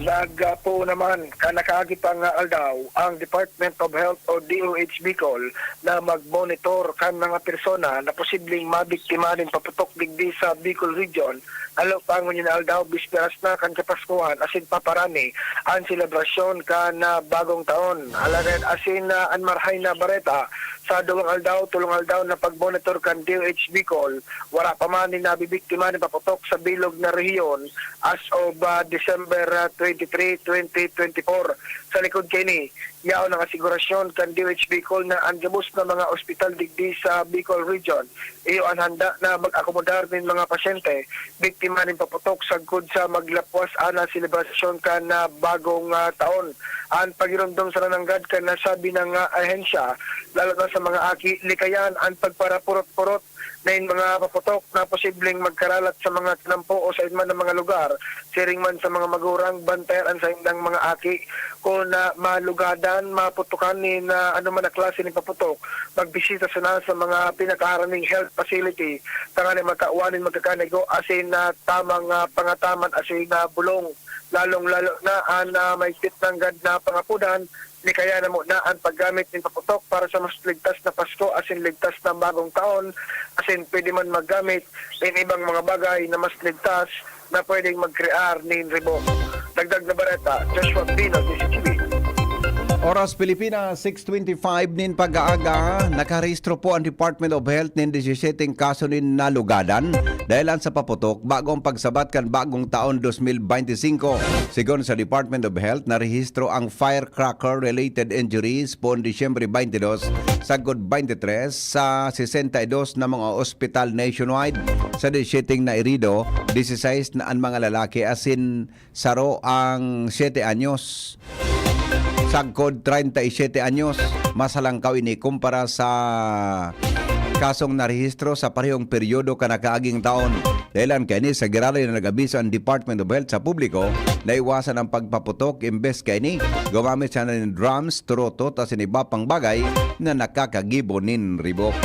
Nagpoon naman kan nakaagi pang aldaw ang Department of Health o D O H Bicol na mag-monitor kan mga persona na posibleng mabiktima nin paputok digdi sa Bicol Region. Lalo pa ngunyan aldaw, bisperas na kan Kapaskuhan asin paparani an selebrasyon kan, ah, Bagong Taon. Alagad asin, ah, an marahay na bareta, Sa duwang aldaw, tolong aldaw na pagmonitor kan D O H Bicol, wala pa man nin nabibiktima nin paputok sa bilog na rehiyon as of, ah, December, ah, twenty-three, twenty twenty-four. Sa likod kaini, yaon ang asigurasyon kan D O H Bicol na an gabos na mga ospital digdi sa Bicol Region iyo an handa na mag-akomodar nin mga pasyente biktima nin paputok sagkod sa maglapwas ana selebrasyon kan, ah, bagong, ah, taon. An pagiromdom sana nanggad kan nasabi na nga ahensya, lalo na sa mga aki, likayan an pagparapurot-purot nin mga paputok na posibleng magkaralat sa mga tinampo o sa iba man na mga lugar, siring man sa mga magurang, bantayan an saindang mga aki. Kun, ah, malugadan, maputokan nin, ah, anoman na klase nin paputok, magbisita sana sa mga pinakaharani ning health facility tanganing matawan nin magkakanigo asin, ah, tamang, ah, pangataman asin, ah, bulong. Lalong-lalo na an, ah, mahigpit nanggad na pangapodan, ni kaya na muna an paggamit nin paputok para sa mas ligtas na Pasko asin ligtas na Bagong Taon, asin pwede man maggamit nin ibang mga bagay na mas ligtas na pwedeng magkrear nin ribok. Dagdag na bareta, Joshua Pino, D C T V. Oras Pilipinas, six twenty-five nin pag-aaga, nakarehistro po ang Department of Health nin disisiyete kaso nin nalugadan dahelan sa paputok bago ang pagsabat kan bagong taon dos mil bente singko. Sigon sa Department of Health, narehistro ang firecracker-related injuries poon Disyembre twenty-two, sagkod twenty-three, sa sesenta y dos na mga ospital nationwide. Sa disisiyete na herido, dieciséis na an mga lalaki asin saro ang siyete anyos. Sagkod treinta y siete anyos, mas halangkaw ini kumpara sa kasong narehistro sa parehong peryodo kan nakaaging taon. Dahilan kaini, sa giraray na nag-abiso ang Department of Health sa publiko na iwasan ang pagpaputok, imbes kaini, gumamit sana nin drums, turotot, asin iba pang bagay na nakakagibo nin ribok.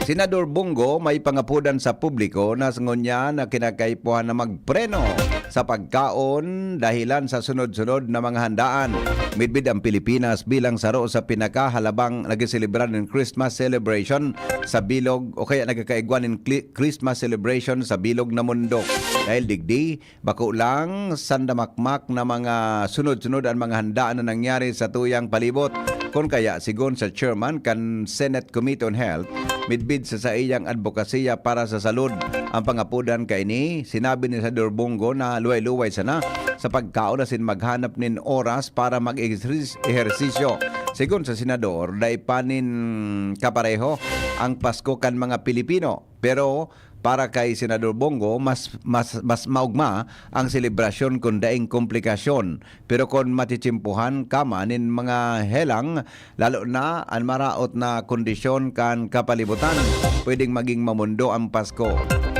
Senador Bong Go may pangapodan sa publiko na ngunyan na kinakaipuhan na magpreno sa pagkaon dahilan sa sunod-sunod na mga handaan. Midbid ang Pilipinas bilang saro sa pinakahalabang nagseselebra nin Christmas celebration sa bilog o kaya nagkakaigwa nin Cli-, Christmas celebration sa bilog na mundo. Dahil digdi, bako lang sandamakmak na mga sunod-sunod an mga handaan na nangyari sa tuyang palibot. Kun kaya, sigon sa chairman kan Senate Committee on Health, midbid sa saiyang adbokasiya para sa salud ang pangapodan kaini, sinabi ni Senador Bong Go na luway-luway sana sa pagkaon asin maghanap nin oras para mag-ehersisyo. Sigon sa senador, dai pa nin kapareho ang Pasko kan mga Pilipino. Pero para kay Senador Bong Go, mas, mas, mas maogma ang selebrasyon kun daing komplikasyon. Pero kun matitsimpuhan ka man nin mga helang, lalo na an maraot na kondisyon kan kapalibutan, pwedeng maging mamundo ang Pasko.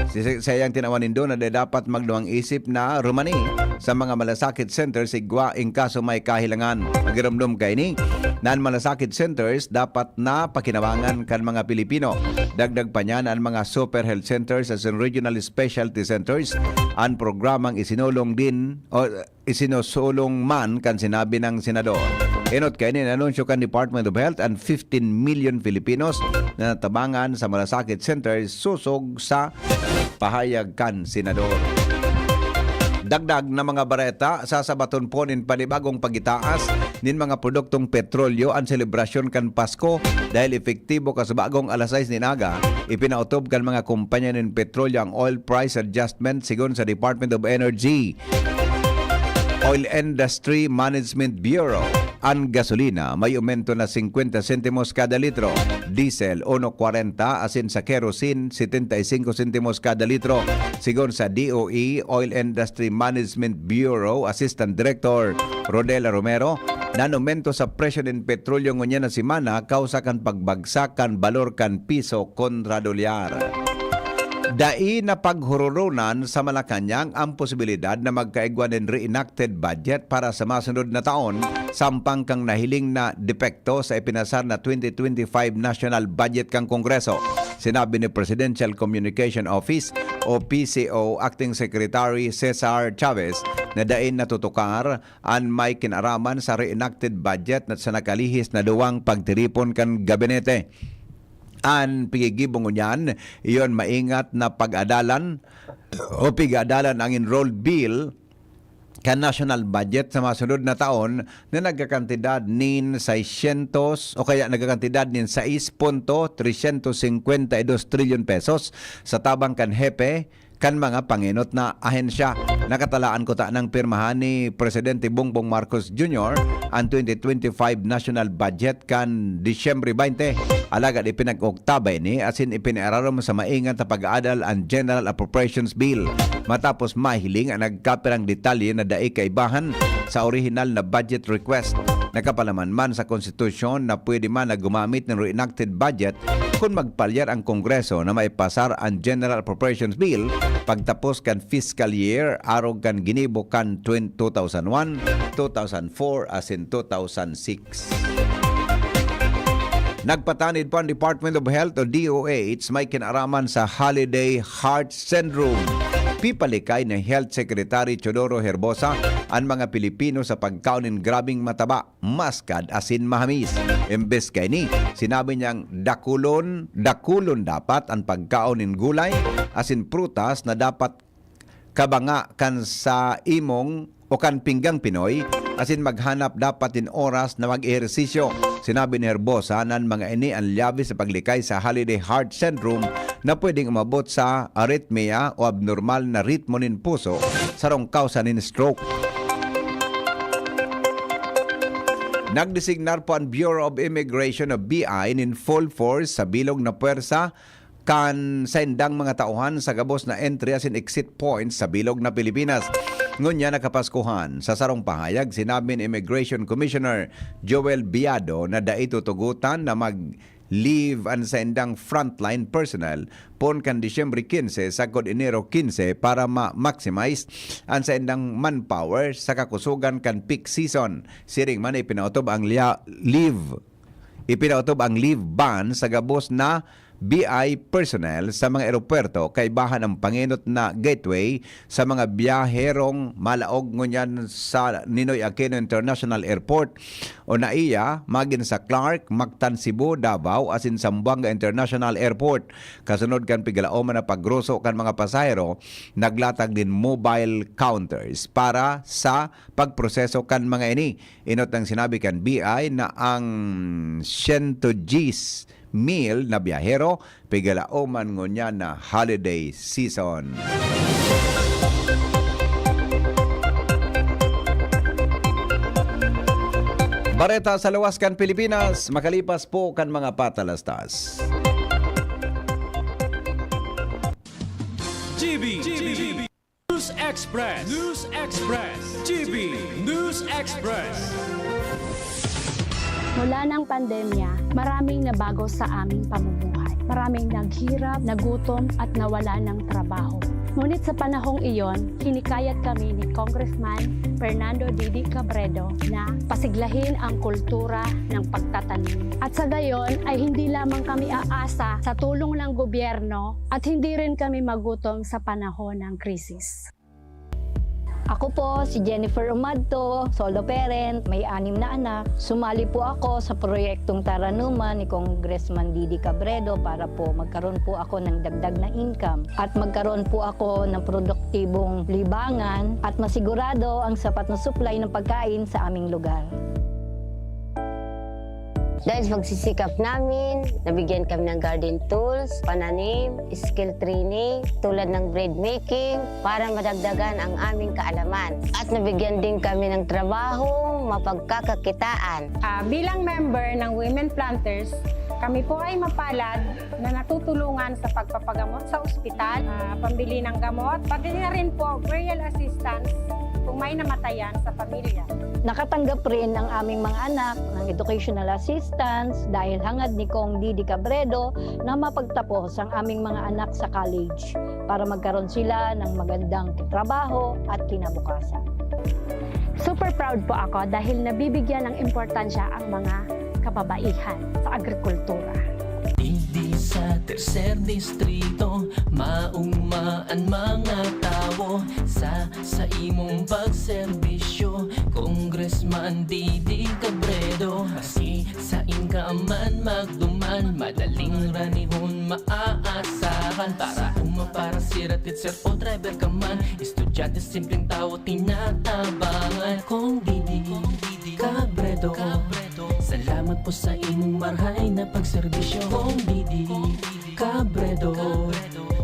Si, sa iyang tinawan nindo na dapat magduwang isip na rumani sa mga malasakit centers igwa in kaso may kahilangan. Magiromdom kaini na an malasakit centers dapat na pakinabangan kan mga Pilipino. Dagdag pa niya na an mga super health centers asin regional specialty centers an programang isinulong din o isinusulong man kan sinabi ng senador. Enot kaini, inanunsyo kan Department of Health an fifteen million Filipinos na natabangan sa malasakit centers sosog sa pahayag kan senador. Dagdag na mga bareta, sasabaton po nin panibagong pagitaas nin mga produktong petrolyo an selebrasyon kan Pasko dahil epektibo kasubagong alas sais nin aga, ipinaotob kan mga kompanya nin petrolyo ang oil price adjustment sigon sa Department of Energy. Oil Industry Management Bureau, an gasolina may aumento na singkwenta sentimos kada litro, diesel uno kwarenta, asin sa kerosene setenta y cinco sentimos kada litro. Sigon sa D O E, Oil Industry Management Bureau Assistant Director Rodela Romero, nanumento sa presyo nin petrolyo ngunyan na semana kausa kan pagbagsak kan balor kan piso kontra dolyar. Dai na paghuroronan sa Malacañang ang posibilidad na magkaigwa nin reenacted budget para sa masunod na taon, sampang kan nahiling na depekto sa ipinasar na twenty twenty-five national budget kan Kongreso. Sinabi ni Presidential Communication Office o P C O Acting Secretary Cesar Chavez na dai natutukar an may kinaraman sa reenacted budget na sa nakalihis na duwang pagtiripon kan gabinete. An piggigibo ngunyan, iyon maingat na pag-adalan o pig-adalan ang enrolled bill kan national budget sa masunod na taon na nagkakantidad nin seiscientos o kaya nagkakantidad nin sais punto trescientos cincuenta y dos trilyon pesos sa tabang kan hepe kan mga pangenot na ahensya. Nakatalaan kuta nang pirmahan ni Presidente Bongbong Marcos Junior an twenty twenty-five national budget kan Disyembre twenty. Alagad ipinag-oktaban ini asin ipinararom sa maingat na pag-aadal an General Appropriations Bill. Matapos mahiling an nagkapirang detalye na dai kaibahan sa orihinal na budget request, nakapalaman man sa konstitusyon na pwede man na gumamit ng reenacted budget kun magpalyar ang Kongreso na maipasar an General Appropriations Bill pagtapos kan fiscal year arog kan ginibo kan twen-, two thousand one, two thousand four asin two thousand six. Nagpatanid po ang Department of Health o D O H may kinaraman sa Holiday Heart Syndrome. Pipalikay ni Health Secretary Teodoro Herbosa an mga Pilipino sa pagkaon nin grabing mataba, maskad asin mahamis. Imbes kaini, sinabi niyang dakulon, dakulon dapat an pagkaon nin gulay asin prutas na dapat kabanga kan sa imong o kan pinggang Pinoy, asin maghanap dapat nin oras na mag-ehersisyo. Sinabi ni Herbosa na an mga ini an lyabe sa paglikay sa Holiday Heart Syndrome na pwedeng umabot sa arrhythmia o abnormal na ritmo nin puso, sarong kawsa nin stroke. Nagdesignar po ang Bureau of Immigration o B I nin full force sa bilog na pwersa kan saindang mga tauhan sa gabos na entry asin exit points sa bilog na Pilipinas. Ngunyan na Kapaskuhan, sa sarong pahayag, sinabi ni Immigration Commissioner Joel Biado na dai tutugotan na mag-leave an saindang frontline personnel poon kan Disyembre quince sagkod Enero quince para ma-maximize an saindang manpower sa kakusogan kan peak season. Siring man, ipinaotob ang lia-, leave Ipinaotob ang leave ban sa gabos na B I personnel sa mga eropuwerto, kaibahan ang pangenot na gateway sa mga biyaherong malaog ngunyan sa Ninoy Aquino International Airport o NAIA, magin sa Clark, Mactan, Cebu, Davao, asin Zamboanga International Airport. Kasunod kan pigalaoman na pagruso kan mga pasahero, naglatag nin mobile counters para sa pagproseso kan mga ini. Inot nang sinabi kan B I na ang siyento diyes mil na biyahero pigalaoman ngunyan na holiday season. Bareta sa luwas kan Pilipinas, makalipas po kan mga patalastas. G B, G B, News Express. News Express. G B News Express. Mula ng pandemya, maraming nabago sa aming pamumuhay. Maraming naghirap, nagutom, at nawala ng trabaho. Ngunit sa panahong iyon, hinikayat kami ni Congressman Fernando Didi Cabredo na pasiglahin ang kultura ng pagtatanim. At sa gayon ay hindi lamang kami aasa sa tulong ng gobyerno at hindi rin kami magutom sa panahon ng krisis. Ako po si Jennifer Umadto, solo parent, may anim na anak. Sumali po ako sa proyektong Taranuman ni Congressman Didi Cabredo para po magkaroon po ako ng dagdag na income at magkaroon po ako ng produktibong libangan at masigurado ang sapat na supply ng pagkain sa aming lugar. Dahil sa pagsisikap namin, nabigyan kami ng garden tools, pananim, skill training, tulad ng bread making, para madagdagan ang aming kaalaman. At nabigyan din kami ng trabahong mapagkakakitaan. Ah, bilang member ng Women Planters, kami po ay mapalad na natutulungan sa pagpapagamot sa ospital, ah, pambili ng gamot, pati na rin po burial assistance kung may namatayan sa pamilya. Nakatanggap rin ang aming mga anak ng educational assistance dahil hangad ni Cong Didi Cabredo na mapagtapos ang aming mga anak sa college para magkaroon sila ng magandang trabaho at kinabukasan. Super proud po ako dahil nabibigyan ng importansya ang mga kababaihan sa agrikultura. Digdi sa tercer distrito, maugma an mga tawo sa, sa imong pagserbisyo, Congressman Didi Cabredo. Maski sain ka man magduman, madaling ranihon maaasahan. Para uma, para sa Tira, teacher o driver ka man, estudyante, simpleng tao, tinatabangan. Kong Didi Cabredo, salamat po sa imong marhay na pagserbisyo. Kong Didi Cabredo,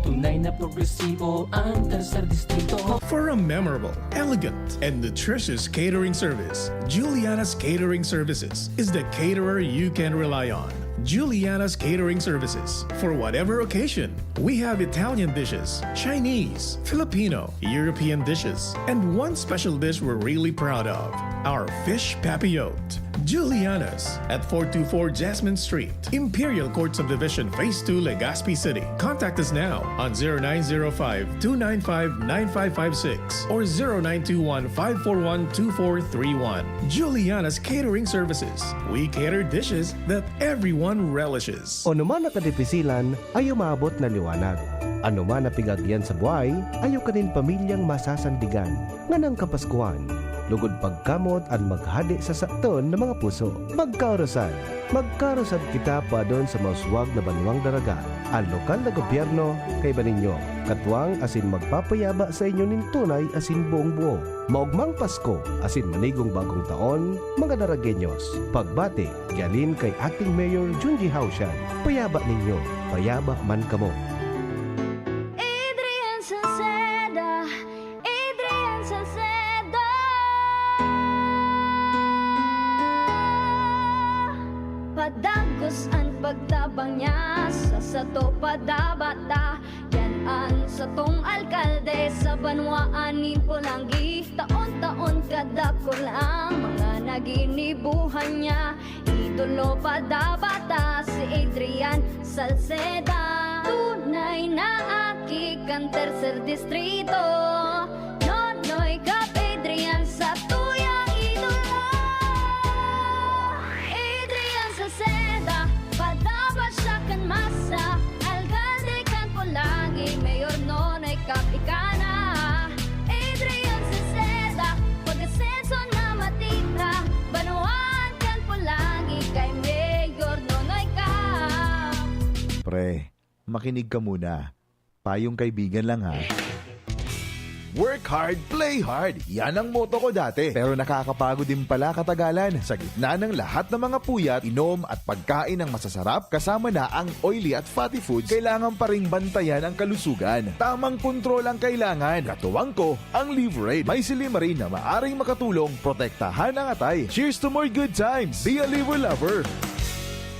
tunay na progresibo ang Tercer Distrito. For a memorable, elegant, and nutritious catering service, Juliana's Catering Services is the caterer you can rely on. Juliana's Catering Services. For whatever occasion, we have Italian dishes, Chinese, Filipino, European dishes, and one special dish we're really proud of, our fish papillote. Juliana's at four two four Jasmine Street, Imperial Court Subdivision, Phase two, Legazpi City. Contact us now on zero nine zero five, two nine five, nine five five six or zero nine two one, five four one, two four three one. Juliana's Catering Services. We cater dishes that everyone relishes. Ano man na kadipisilan, ay umabot na liwanag. Ano man na pigagyan sa buhay, ayo kanin pamilyang masasandigan. Nganang Kapaskuhan, lugod pagkamot an maghade sa saton na mga puso. Magkaorosan! Magkaorosan kita padon sa mauswag na banwang daraga. An lokal na gobyerno kaiba ninyo, katuwang asin magpapayaba sa inyo nin tunay asin buong buo. Maogmang Pasko asin manigong bagong taon, mga Daragueños. Pagbati, gialin kay Acting Mayor Junji Hausian. Payaba ninyo, payaba man kamo. Adrian Salceda, Adrian Salceda. Padagos an pagtabang niya sa sato padabata. Yan an satong alkalde sa banwaan nin Polangui. Taon-taon kadakul ang mga naginibuhan niya. Idolo padabata si Adrian Salceda. Tunay na aki kan Tercer Distrito. Nonoy Cap Adrian, satuyang idolo. Adrian Salceda, padaba siya kan masa. Alkalde kan Polangui, Mayor Nonoy Cap ika na. Adrian Salceda, pag-asenso na matira. Banwaan kan Polangui kay Mayor Nonoy Cap. Pre, makinig ka muna. Payong kaibigan lang, ha. Work hard, play hard. Yan ang motto ko dati. Pero nakakapagod din pala katagalan. Sa gitna ng lahat ng mga puyat, inom at pagkain ng masasarap, kasama na ang oily at fatty foods, kailangan pa ring bantayan ang kalusugan. Tamang kontrol ang kailangan. Katuwang ko, ang Liverade. May silymarin na maaring makatulong protektahan ang atay. Cheers to more good times! Be a Liver Lover!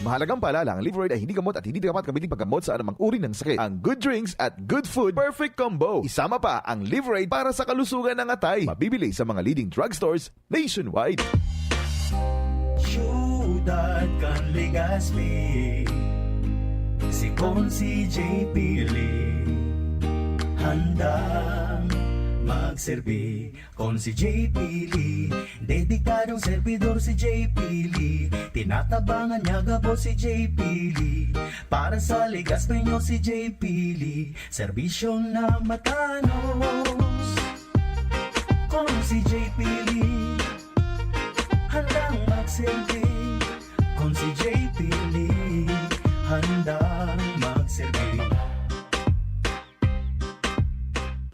Mahalagang paalala, ang Liverade ay hindi gamot at hindi dapat gamitin paggamot sa anumang uri ng sakit. Ang good drinks at good food, perfect combo. Isama pa ang Liverade para sa kalusugan ng atay. Mabibili sa mga leading drugstores nationwide. Siyudad kan Legazpi, si Consi J P Lee, handang magserbi. Consi J P Lee, dedikadong servidor si J P Lee. Tinatabangan niya gabos si J P Lee. Para sa Legazpeño si J P Lee, serbisyo na matanos. Consi J P Lee, handang magserbi. Consi J P Lee, handang magserbi.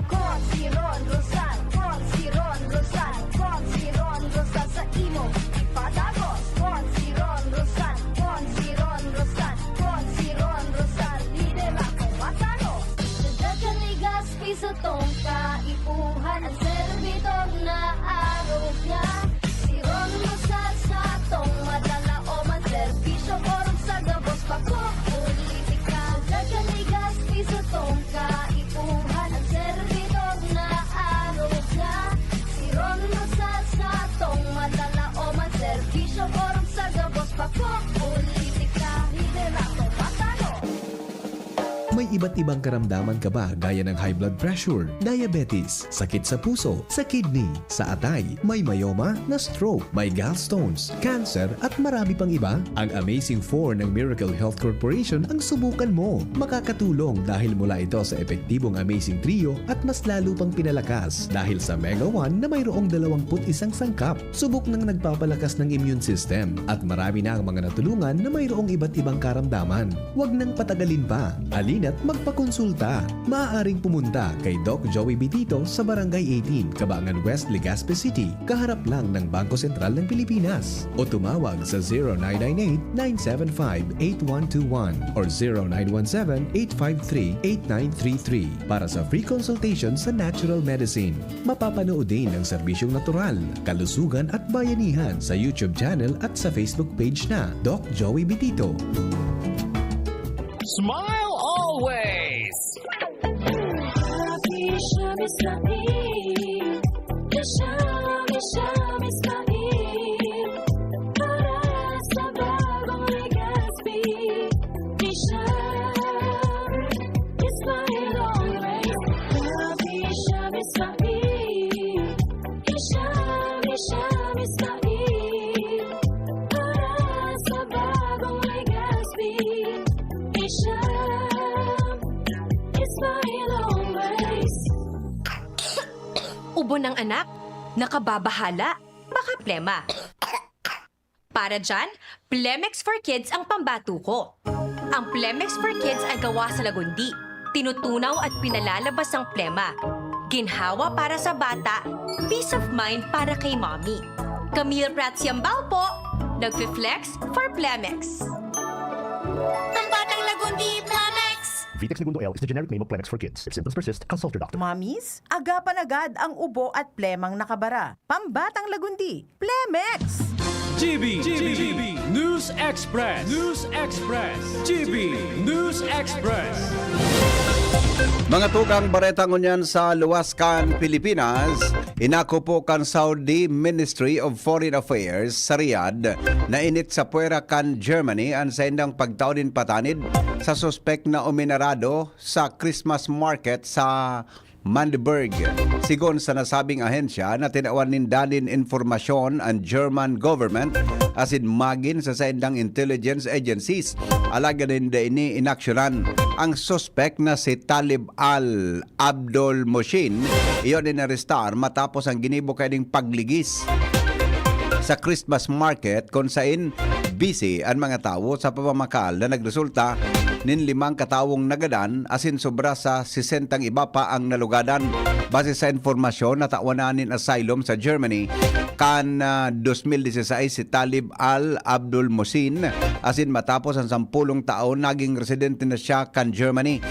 Consi Ron Rosal, Consi Ron Rosal, Consi Ron Rosal sa imo ipadagos. Consi Ron Rosal, Consi Ron Rosal, Consi Ron Rosal, lidera kong matanos. Sa Dagan Legazpi satong kaipuhan, ang servidor na arog niya. Si Ron Rosal satong madalaoman, serbisyo, orog sa gabos, pagpupulitika. Sa Dagan Legazpi satong kaipuhan, ang servidor na arog niya. Si Ron Rosal satong madalaoman, serbisyo, orog sa gabos, pagpupulitika. Lidera kong matanos. May iba't ibang karamdaman ka ba, gaya ng high blood pressure, diabetes, sakit sa puso, sa kidney, sa atay, may myoma, na-stroke, may gallstones, cancer, at marami pang iba? Ang Amazing Four ng Miracle Health Corporation ang subukan mo. Makakatulong dahil mula ito sa epektibong Amazing Trio at mas lalo pang pinalakas dahil sa Mega One na mayroong dalawampu't isang sangkap. Subok nang nagpapalakas ng immune system at marami na ang mga natulungan na mayroong iba't ibang karamdaman. Huwag nang patagalin pa. Halina, Magpakonsulta. Maaaring pumunta kay Doc Joey Bitito sa Barangay eighteen, Cabangan West, Legazpi City, kaharap lang ng Bangko Sentral ng Pilipinas. O tumawag sa zero nine nine eight, nine seven five, eight one two one or zero nine one seven, eight five three, eight nine three three para sa free consultation sa natural medicine. Mapapanood din ang serbisyong natural, kalusugan at bayanihan sa YouTube channel at sa Facebook page na Doc Joey Bitito. Smile always! Happy Shami Smile. Shami, Shami Smile. Para sa bagong Legazpi. Shami Smile always. Happy Shami Smile. Shami, Shami Smile. Para sa bagong Legazpi. Shami Smile always. Ubo ng anak? Nakababahala? Baka plema. Para dyan, Plemex for Kids ang pambato ko. Ang Plemex for Kids ay gawa sa lagundi. Tinutunaw at pinalalabas ang plema. Ginhawa para sa bata, peace of mind para kay mommy. Camille Prats Yambao po, nagfi-flex for Plemex. Ang batang lagundi, Plemex! Vitex Negundo L is the generic name of Plemex for kids. If symptoms persist, consult your doctor. Mamis, aga pa nagad ang ubo at plemang nakabara. Pambatang lagundi, Plemex! G B, G B, News Express, News Express, G B News Express. Mga tugang bareta ngunyan sa luwas kan Pilipinas, inako po kan Saudi Ministry of Foreign Affairs sa Riyadh na init sa puwera kan Germany an saindang pagtao nin patanid sa suspek na uminarado sa Christmas market sa Magdeburg. Sigon sa nasabing ahensya na tinawan ninda nin impormasyon an German government asin magin sa saindang intelligence agencies, alagad ninda ini inaksyonan. Ang suspek na si Talib Al Abdul Mushin, iyo inarestar matapos ang ginibo kaining pagligis sa Christmas market kun sain busy an mga tawo sa pamamakal na nagresulta nin limang katawong nagadan asin sobra sa sesentang iba pa ang nalugadan. Base sa impormasyon, natawan na nin asylum sa Germany kan ah, dos mil disisais si Talib Al Abdul Musin asin matapos ang sampulong taon naging residente na siya kan Germany.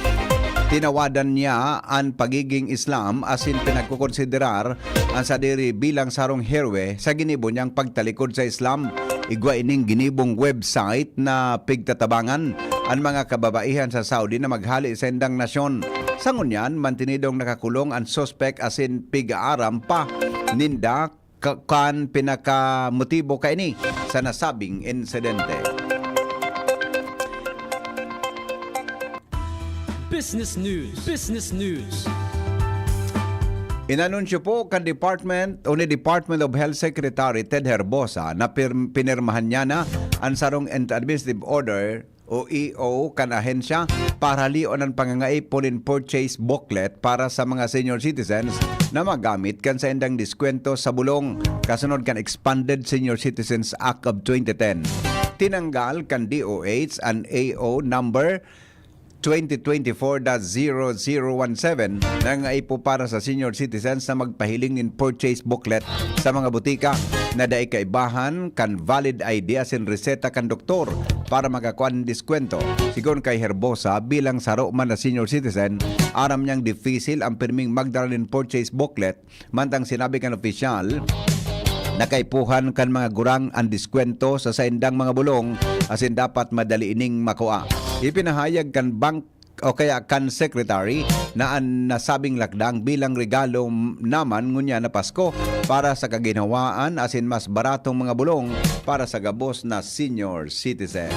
Tinawadan niya an pagiging Islam asin pinagkokonsiderar an sadiri bilang sarong heroe sa ginibo niyang pagtalikod sa Islam. Igwa ining ginibong website na pigtatabangan an mga kababaihan sa Saudi na maghale sa indang nasyon. Sa ngunyan, mantinidong nakakulong an suspek asin pig-aaram pa ninda ka- kan pinakamotibo kaini sa nasabing insidente. Business News, Business News. Inanunsyo po kan Department o ni Department of Health Secretary Ted Herbosa na pir- pinirmahan niya na an sarong ent- administrative order o E O kan ahensya para halioon an pangangaipo nin purchase booklet para sa mga senior citizens na magamit kan saindang diskwento sa bulong kasunod kan Expanded Senior Citizens Act of twenty ten. Tinanggal kan D O H an A O number twenty twenty-four dash zero zero one seven na nangaipo para sa senior citizens na magpahiling nin purchase booklet sa mga butika na dai kaibahan kan valid I D asin reseta kan doktor para makakua nin diskwento. Sigon kay Herbosa, bilang saro man na senior citizen, aram niyang dipisil ang pirming magdara nin purchase booklet. Mantang sinabi kan opisyal, nakaipuhan kan mga gurang an diskwento sa saindang mga bulong asin dapat madali ining makua. Ipinahayag kan bank o kaya kan secretary na an nasabing lakdang bilang regalo naman ngunyan na Pasko para sa kaginhawaan asin mas baratong mga bulong para sa gabos na senior citizen.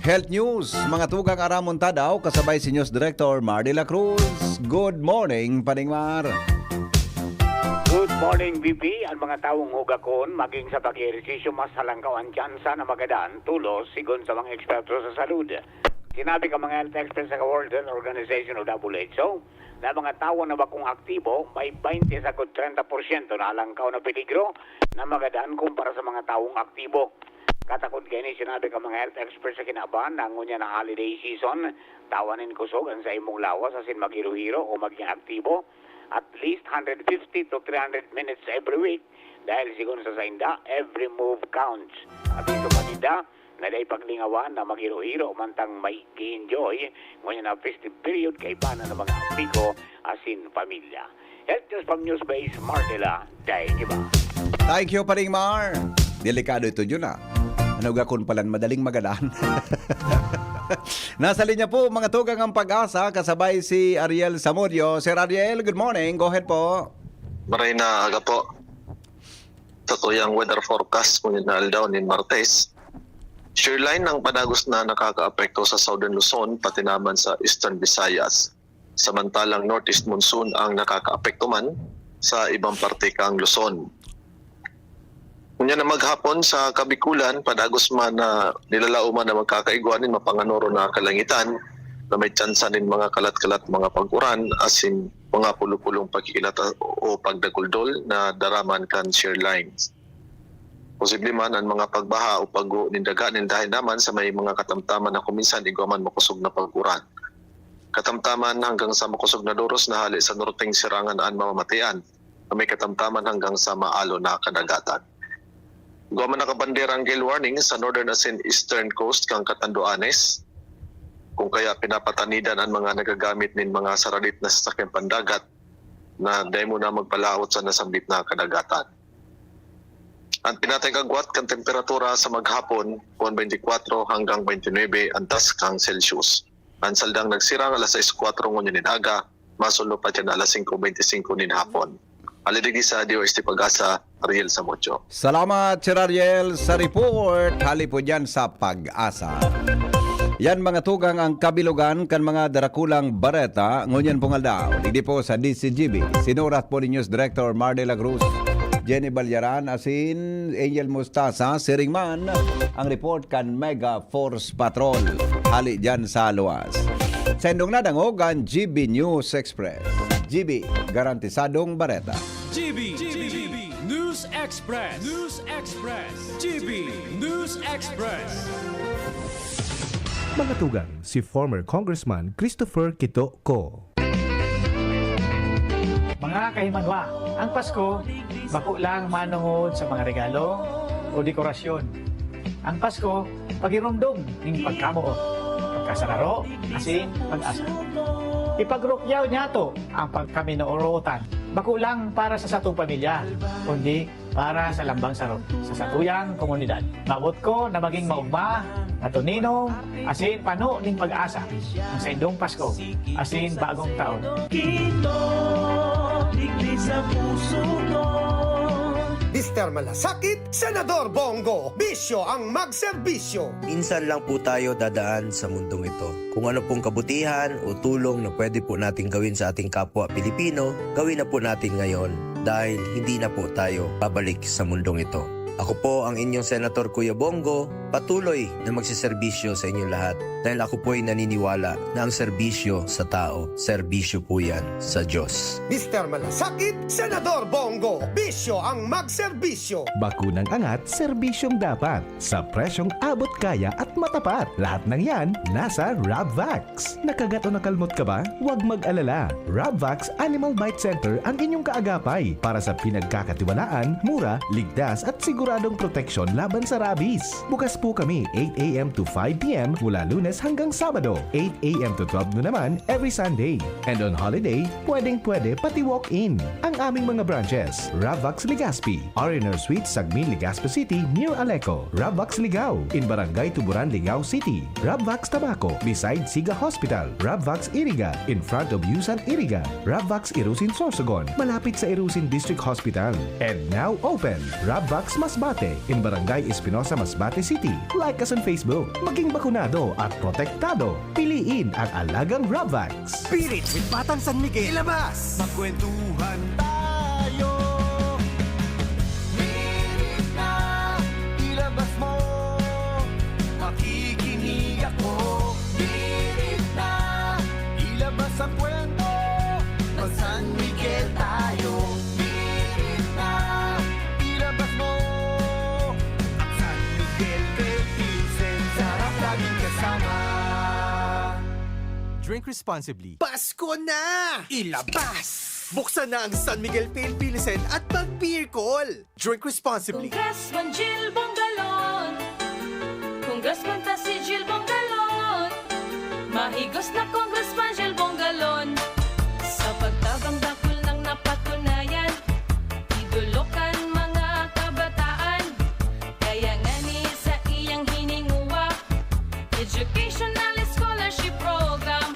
Health News, mga tugang aramon tadaw, kasabay si News Director Mar de la Cruz. Good morning, Paning Mar. Good morning, B P. Ang mga tawong hugakon, maging sa pag-ehersisyo, mas halangkaw ang tsansa na magadan, tulos, sigon sa mga eksperto sa salud. Sinabi ka mga health experts sa World Health Organization o W H O, na mga tawo na bakong aktibo, may twenty sagkod treinta porsyento na halangkaw na peligro na magadan kumpara sa mga tawong aktibo. Katakod kaini sinabi kan mga health experts sa kinaban na ngunyan na holiday season, tawan nin kusog an saimong lawas asin maghiro-hiro o magin aktibo. At least one hundred fifty to three hundred minutes every week, dahil sigon sa sainda, every move counts. At ito pa ninda, na dai paglingawan na maghiro-hiro mantang may gi-enjoy ngunyan na festive period kaiba na ng mga amigo asin pamilya. Health News from Newsbase, Martela, Dainiba. Thank you, Paring Mar. Delikado ito, Jun, ah. Ano gakon palan, madaling magadan. Nasa linya po, mga tugang ang Pag-asa, kasabay si Ariel Samudio. Sir Ariel, good morning. Go ahead po. Maray na aga po. Sa tuyang weather forecast ngunyan na aldaw nin Martes, shear line ang padagos na nakakaapekto sa Southern Luzon, pati naman sa Eastern Visayas. Samantalang northeast monsoon ang nakakaapekto man sa ibang parte kang Luzon. Ngunyan na maghapon sa Kabikulan, padagos man na nilalaoman na magkakaigwa nin mapanganoro na kalangitan na may tsansa nin mga kalat-kalat, mga pag-uran, asin mga pulo-pulong pagkikilat o pagdaguldol na daraman kan shear lines. Posible man an mga pagbaha o pagguho nin daga nin dahil naman sa may mga katamtaman na kuminsan igwa man makosog na pag-uran. Katamtaman hanggang sa makosog na doros na hali sa norteng sirangan an mamamatean, na may katamtaman hanggang sa maalo na kadagatan. Igwa man nakabandera ang gale warning sa northern asin eastern coast kan Catanduanes, kung kaya pinapatanidan an mga nagagamit nin mga saralit na sasakyang pandagat na dai muna magpalaot sa nasambit na kadagatan. An pinatay kagwat kan temperatura sa maghapon, pon twenty-four hanggang twenty-nine antas kan Celsius. An saldang nagsirang alas sais kwatro ngunyan nin aga, masulop pa diyan alas singko beinti singko nin hapon. Hali digdi sa D O S T Pag-asa, Ariel Samudio. Salamat, Sir Ariel, sa report. Hali po dyan sa Pag-asa. Yan, mga tugang, ang kabilugan kan mga darakulang bareta ngunyan pong aldaw. Digdi po sa D Z G B. Sinurat po ni News Director Mar de la Cruz, Jenny Balyaran, asin Angel Mustasa, siring man ang report kan Mega Force Patrol. Hali dyan sa luwas. Saindong nadangog an G B News Express. G B, garantisadong bareta. G B, G B, News Express, News Express, G B News Express. Mga tugang, si former Congressman Christopher Quito Co. Mga kahimanwa, ang Pasko, bako lang manongod sa mga regalo o dekorasyon. Ang Pasko, pagiromdom nin pagkamoot, pagkasararo, asin pag-asa. Ipagrukyaw niyato ang pagkaminoorotan, bako lang para sa satong pamilya, kundi para sa lambang saro, sa satuyang komunidad. Maabot ko na maging maogma, matoninong, asin pano nin pag-asa ang saindong Pasko asin Bagong Taon. Kito, digdi sa puso ko. Mister Malasakit, Senador Bongo, bisyo ang magserbisyo. Minsan lang po tayo dadaan sa mundong ito. Kung ano pong kabutihan o tulong na pwede po nating gawin sa ating kapwa Pilipino, gawin na po natin ngayon dahil hindi na po tayo babalik sa mundong ito. Ako po ang inyong Senator Kuya Bongo, patuloy na magseserbisyo sa inyong lahat dahil ako po'y naniniwala na ang serbisyo sa tao, serbisyo po yan sa Diyos. Mister Malasakit, Senador Bongo, bisyo ang magserbisyo. Bakunang angat, serbisyong dapat. Sa presyong abot kaya at matapat. Lahat ng yan, nasa Rabvax. Nakagat o nakalmot ka ba? Huwag mag-alala. Rabvax Animal Bite Center ang inyong kaagapay para sa pinagkakatiwalaan, mura, ligtas at siguradong proteksyon laban sa rabies. Bukas po kami eight a m to five p m mula Lunes hanggang Sabado, eight a m to twelve noon naman every Sunday. And on holiday, pwedeng-pwede pati walk-in. Ang aming mga branches, Rabvax Legazpi, R and R Suite, Sagmin, Legazpi City, near Aleco, Rabvax Ligao, in Barangay Tuburan, Ligao City, Rabvax Tabaco, beside Siga Hospital, Rabvax Iriga, in front of Yusan Iriga, Rabvax Irusin Sorsogon, malapit sa Irusin District Hospital. And now open, Rabvax Masbate, in Barangay Espinosa, Masbate City. Like us on Facebook. Maging bakunado at protektado. Piliin ang alagang Rabvax. Spirit with Batang San Miguel. Ilabas! Magkwentuhan tayo. Spirit na, ilabas mo. Makikinig ako. Spirit na, ilabas ang kwento. Mag-San Miguel tayo. Spirit na, ilabas mo. At San Miguel Drink responsibly. Pasko na! Ilabas! Buksan na ang San Miguel Pale Pilsen at mag-beer call! Drink responsibly. Congressman Jill Bongalon. Congressman ta si Jill Bongalon. Mahigos na Congressman Jill Bongalon. Sa pagtabang dakul nang napatunayan, idolo kan mga kabataan. Kaya ngani sa iyang hininguwa, educational scholarship program.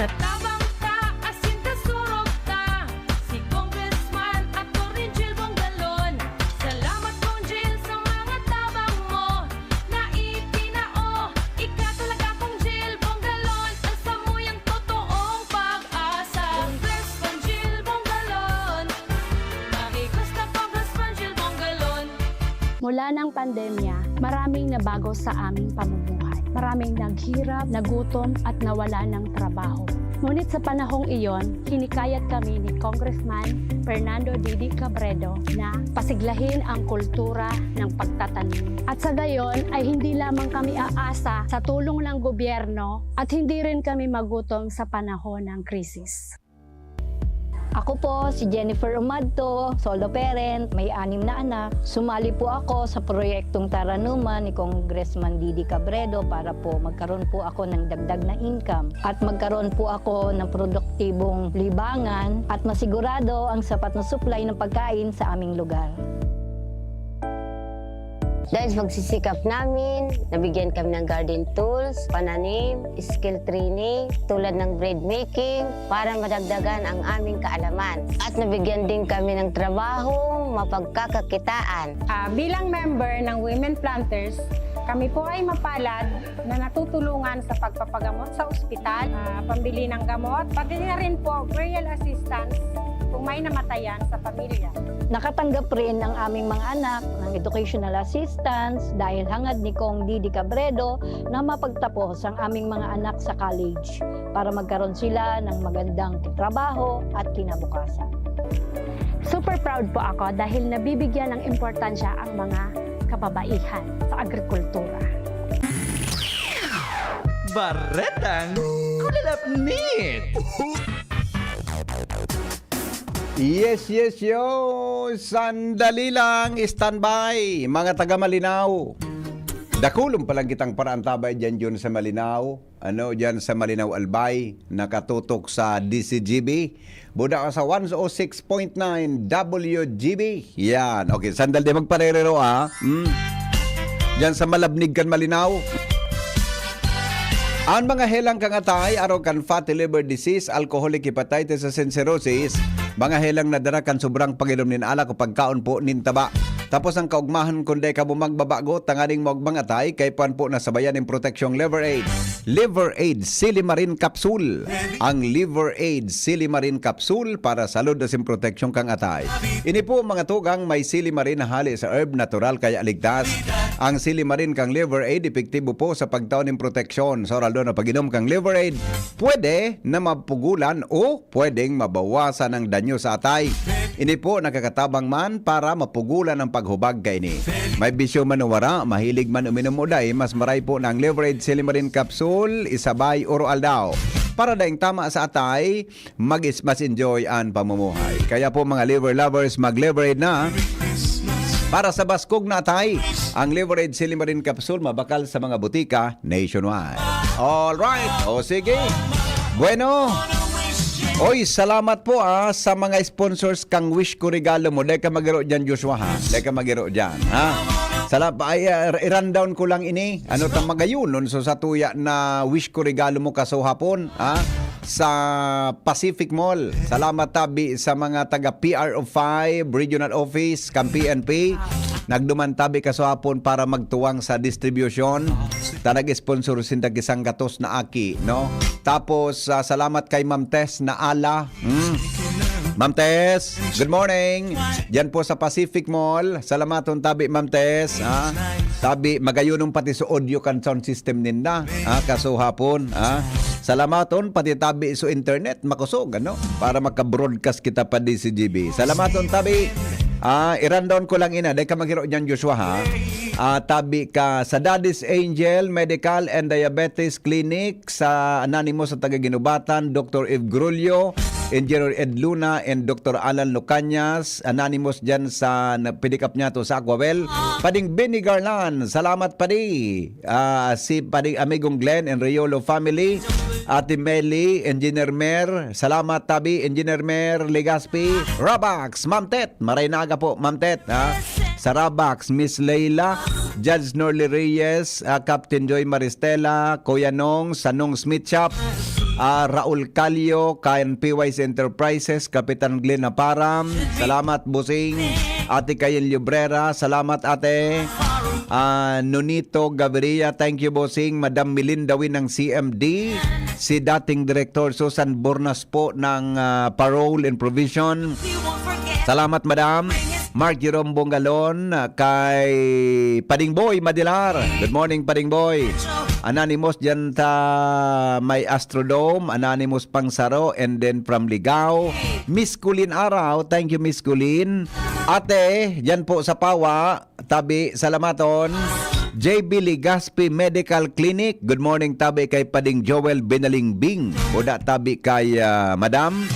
Tatabang ta, asin ta, surog ta. Si Congressman Attorney Jill Bongalon. Salamat, Cong Jill, sa mga tabang mo na itinao. Ika talaga, Cong Jill Bongalon, ang samuyang totoong pag-asa. Congressman Jill Bongalon. Mahigos na Congressman Jill Bongalon. Mula ng pandemya, maraming nabago sa aming pamumuhay. Maraming naghirap, nagutom, at nawala ng trabaho. Ngunit sa panahong iyon, hinikayat kami ni Congressman Fernando Didi Cabredo na pasiglahin ang kultura ng pagtatanim. At sa gayon ay hindi lamang kami aasa sa tulong ng gobyerno at hindi rin kami magutom sa panahon ng krisis. Ako po si Jennifer Umadto, solo parent, may anim na anak. Sumali po ako sa proyektong Taranuman ni Congressman Didi Cabredo para po magkaroon po ako ng dagdag na income at magkaroon po ako ng produktibong libangan at masigurado ang sapat na supply ng pagkain sa aming lugar. Dahil sa pagsisikap namin, nabigyan kami ng garden tools, pananim, skill training, tulad ng bread making, para madagdagan ang aming kaalaman. At nabigyan din kami ng trabahong mapagkakakitaan. Ah, bilang member ng Women Planters, kami po ay mapalad na natutulungan sa pagpapagamot sa ospital, ah, pambili ng gamot, pati na rin po burial assistance kung may namatayan sa pamilya. Nakatanggap rin ang aming mga anak ng educational assistance dahil hangad ni Cong Didi Cabredo na mapagtapos ang aming mga anak sa college para magkaroon sila ng magandang trabaho at kinabukasan. Super proud po ako dahil nabibigyan ng importansya ang mga kababaihan sa agrikultura. Baretang Kulalapnit! Yes, yes, yo! Sandali lang, standby, mga taga Malinao. Dakulon pa lang kitang paraantabay dyan, Jun, sa Malinao. Ano, dyan sa Malinao, Albay, nakatutok sa D C G B. Buda ka sa one oh six point nine W G B. Yan. Okay, sandal di magparerero, ah. Hmm. Diyan sa Malabnig kan Malinao. Ang mga helang kang atay, araw kan fatty liver disease, alcoholic hepatitis asin cirrhosis, mga helang nadara kan sobrang pag-inom nin alak o pagkaon po nin taba. Tapos ang kaugmahan, kung dai kamo magbabago, tanganing maugmang atay, kaipuhan po na sabayan nin proteksyong Liver Aid. Liver Aid Silimarin Capsule. Ang Liver Aid Silimarin Capsule para sa salud asin proteksyon kang atay. Ini po mga tugang may silimarin na hali sa herb, natural kaya ligtas. Ang silimarin kang Liver Aid epektibo po sa pagtao nin proteksyon. Sa oral na pag-inom kang Liver Aid, pwede na mapugulan o pwedeng mabawasan ang danyo sa atay. Ini po nakakatabang man para mapugulan ang paghubag kaini. May bisyo man o wara, mahilig man uminom o dai, mas maray po na ang Liver Aid Silimarin Capsule, isabay oro aldaw. Para daing tama sa atay, mag-, mas enjoy an pamumuhay. Kaya po, mga liver lovers, mag-Liver Aid na. Para sa baskog na atay, ang Liver Aid Silimarin Capsule mabakal sa mga butika nationwide. All right. O sige. Bueno. Oy, salamat po, ah, sa mga sponsors kang Wish Ko Regalo Mo. Dai ka magiro diyan, Joshua, ha? Dai ka magiro diyan, ha? Sala-, ay, ah, i-rundown ko lang ini. Ano ta magayonon so sa tuya na Wish Ko Regalo Mo kasuhapon, ha? Sa Pacific Mall. Salamat tabi sa mga taga P R O five Regional Office, kan P N P. Nagduman tabi kasuhapon para magtuwang sa distribusyon. Ta nag-sponsor sinda kisang gatos na aki, no? Tapos, ah, salamat kay Ma'am Tess na ala. Hmm. Ma'am Tess, good morning. Diyan po sa Pacific Mall. Salamaton tabi, Ma'am Tess, ha? Tabi, magayunon pati sa audio kan sound system ninda, ha? Kasuhapon, ha? Salamaton pati tabi sa internet, makosog, ano? Para maka-broadcast kita pa D C G B. Salamaton tabi. Ah, i-rundown ko lang ina, dai ka maghiro diyan, Joshua, ha? Ah, tabi ka sa Daddy's Angel Medical and Diabetes Clinic, sa Anonymous sa taga Guinobatan, Doctor Eve Grulio, Engineer Ed Luna, and Doctor Alan Lucanyas, Anonymous diyan sa na-, pick up niya to sa Aquawell. Pading Benny Garlan, salamat, padi. Ah, si Pading Amigong Glenn and Riolo family, Ate Meli, Engineer Mer, salamat, tabi, Engineer Mer Legaspi, Rabax, Ma'am Tet, maray na aga po, Ma'am Tet, ha? Sa Rabax, Miss Leila, Judge Norly Reyes, ah, Captain Joy Maristela, Kuya Nong, Sanong Smith Shop, ah, Raul Calio, Kayan P Y C Enterprises, Kapitan Glenn Aparam, salamat, Busing, Ate Kayen Librera, salamat, Ate. Ah, Nonito Gaviria, thank you, Bossing. Madam Melinda Win ng C M D. Si dating Direktor Susan Bornas po ng, ah, Parole and Provision. Salamat, Madam. Mark Jerome Bongalon, ah, kay Pading Boy Madilar. Good morning, Pading Boy. Anonymous dyan sa may Astrodome. Anonymous Pangsaro. And then from Ligao, Miss Colleen Araw. Thank you, Miss Colleen. Ate, dyan po sa Pawa. Tabi, salamaton. J B Legaspi Medical Clinic. Good morning, tabi kay Pading Joel Binalingbing. Buda tabi kay, ah, Madam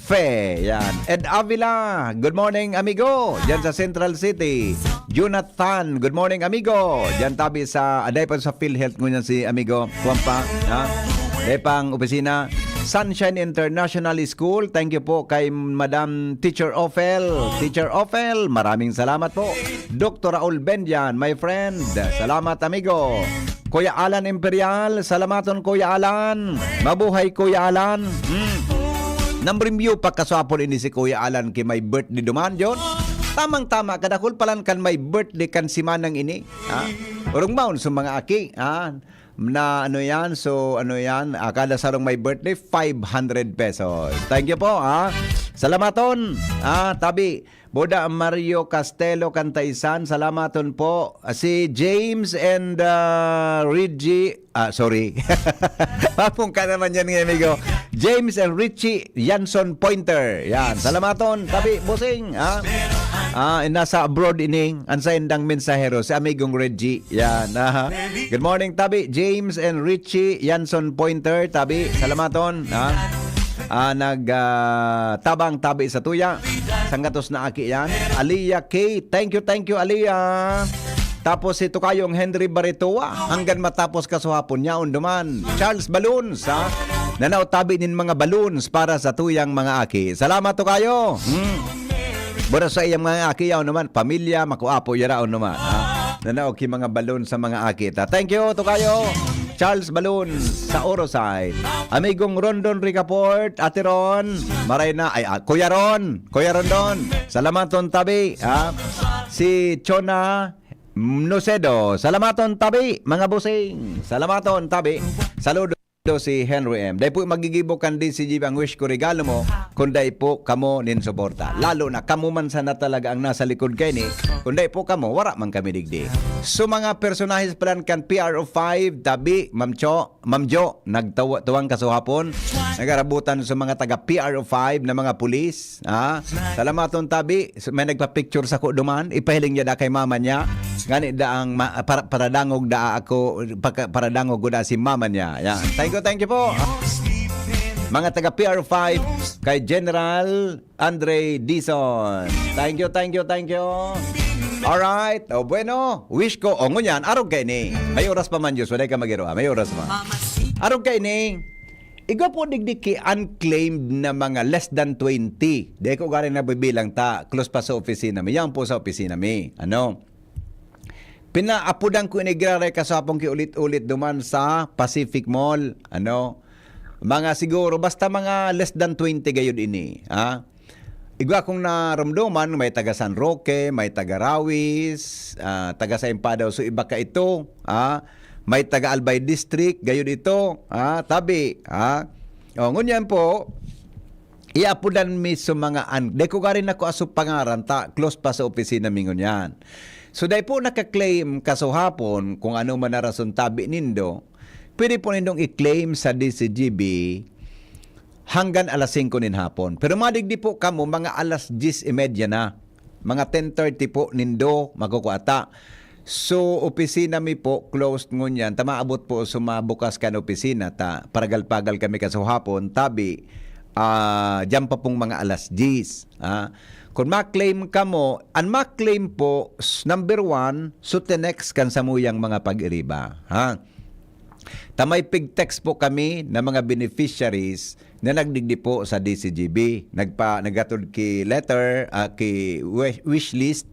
Fe. Yan. Ed Avila. Good morning, amigo. Diyan sa Central City. Jonathan. Good morning, amigo. Diyan tabi sa, aday pa sa PhilHealth ngunyan si amigo. Kuwan pa. Ha? Aday pang opisina. Sunshine International School. Thank you po kay Madam Teacher Ophel. Teacher Ophel, maraming salamat po. Doctor Raul Bendian, my friend. Salamat, amigo. Kuya Alan Imperial, salamaton, Kuya Alan. Mabuhay, Kuya Alan. Hmm. Namremyo pa kaswapon ini si Kuya Alan ki may birthday duman, John. Tamang-tama, kadakul palan kan may birthday kan simanang ini. Ha? Orong maon sa mga aki, ha? Na ano yan, so ano yan, ah, kada sarong may birthday, five hundred pesos. Thank you po, ha? Salamaton, ah, tabi. Boda Mario Castelo Cantaisan, salamaton po. Ah, si James and, ah, Reggie, ah, sorry. Papong ka naman yan, nga amigo. James and Richie Yanson Pointer. Yan, salamaton, tabi, busing, ha? Ah, nasa abroad ining, ang sa indang mensahero, si amigong Reggie. Yan, aha. Good morning, tabi, James and Richie Yanson Pointer, tabi, salamaton, ha? Ah, nag, ah, tabang tabi sa tuya. Sanggatos na aki yan. Aliyah K, thank you, thank you, Aliyah. Tapos si Tukayong Henry Baritoa, hanggang matapos kasuhapon niya, unduman. Charles Balloons, ha? Nanaw tabi nin mga balloons para sa tuyang mga aki. Salamat, Tukayo. Hmm. Bura sa iyang mga aki, yaon naman, pamilya, makuapo, yaraon naman, ha? Nanaw ki mga balloon sa mga aki ta. Thank you, Tukayo. Charles Balloons sa Orosay. Amigong Rondon Ricaport, Ate Ron, maray na, ay, ah, Kuya Ron, Kuya Rondon, salamaton tabi, ha? Si Chona Nocedo, salamaton tabi, mga busing, salamaton tabi. Saludo si Henry M. Dai po magigibo kan D C G B ang wish ko, regalo mo, kung dai po kamo nin suporta. Lalo na kamo man sana talaga ang nasa likod kaini. Kung dai po kamo, wara man kami digdi. So, mga personahes palan kan P R O five, tabi, Ma'am Cho, Ma'am Jo, nagtawa-, tuwang kasuhapon. Nagarabutan sa mga taga P R O five na mga pulis. Ha? Salamaton tabi. So, may nagpa-picture sako duman. Ipahiling niya da kay mama niya. Ngani da ang ma-, para, paradangog da ako, pagka-, paradangog ko da si mama niya. Yan. Thank you, thank you po. Mga taga P R five, kay General Andre Dizon. Thank you, thank you, thank you. Alright. O, bueno. Wish ko. O, ngunyan. Arog kaini. May oras pa man, Diyos. Wala ka mag-iro, ah. May oras pa. Arog kaini. Igwa po digdi ki unclaimed na mga less than twenty. Di ko gari nabibilang ta, close pa sa opisina mi. Yan po sa opisina mi. Ano? Pinaapudan ko ini giraray kasapong ki ulit-ulit duman sa Pacific Mall. Ano? Mga siguro, basta mga less than twenty gayud ini. Ha? Igwa kong narumduman, may taga San Roque, may taga Rawis, ah, taga Saimpa daw. So, iba ka ito, ah, may taga Albay District, gayud ito, ah, tabi, ah. O, ngunyan po, iapudan mi sa mga an-, dai ko gari nako aso pangaran, ta close pa sa opisina mi ngunyan. So, dai po naka-claim kasuhapon kung ano man na rason tabi nindo, pwede po nindong i-claim sa D C G B hanggang alas singko nin hapon. Pero madigdi po kamo, mga alas diyes y media na. mga ten thirty po nindo makukua ta. So, opisina mi po, closed ngunyan. Ta maabot po sa mabukas kan opisina, ta paragal-pagal kami kasuhapon, tabi, ah, diyan pa pong mga alas diyes, ah. Kung ma-claim kamo, ang ma-claim po, s-, number one, so tinext kan samuyang mga pag-iriba, ha? Ta may pig-text po kami na mga beneficiaries na nagdigdi po sa D C G B. Nagpa-, naghatod ki letter, ah, ki wish, wish list.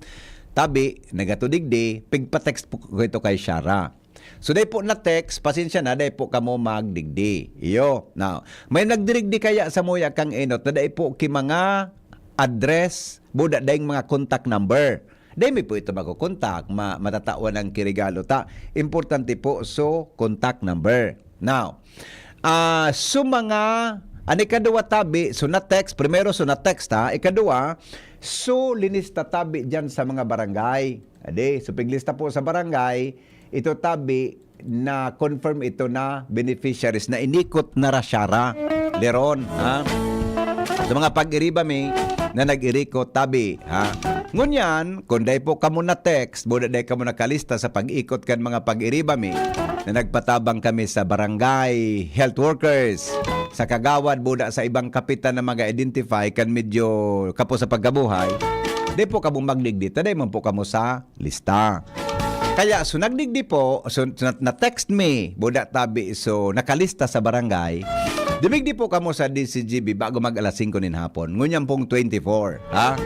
Tabi, naghatod digdi, pigpa-text po ko ito kay Shara. So, dai po na-text, pasensya na, dai po kamo magdigdi. Iyo. Now, may nagdirigdi kaya samuya kang enot na dai po ki mga address, buda daing mga contact number. Dai mi po ito makokontak, ma-, matatawan ang kirigalo ta. Importante po, so, contact number. Now, ah, so mga, ang ikaduwa tabi, so na-text, primero, so na-text ha, ikaduwa, so linista tabi dyan sa mga barangay. Ade, so piglista po sa barangay, ito tabi, na-confirm ito na beneficiaries na inikot na ra siya ra, Leron, ha? Sa mga pag-iriba mi na nag-irikot, tabi, ha? Ngunyan, kung dai po kamo na-text, buda dai kamo nakalista sa pag-ikot kan mga pag-iriba mi, na nagpatabang kami sa barangay health workers, sa kagawad, buda sa ibang kapitan na mag-identify kan medyo kapo sa pagkabuhay, dai po kamo magdigdi, ta dai man po kamo sa lista. Kaya, so nagdigdi po, so na, na-text mi, buda tabi, so nakalista sa barangay. Dumigdi po kamo sa D C G B bago mag alas singko nin hapon. Ngunyan pong twenty-four, ha?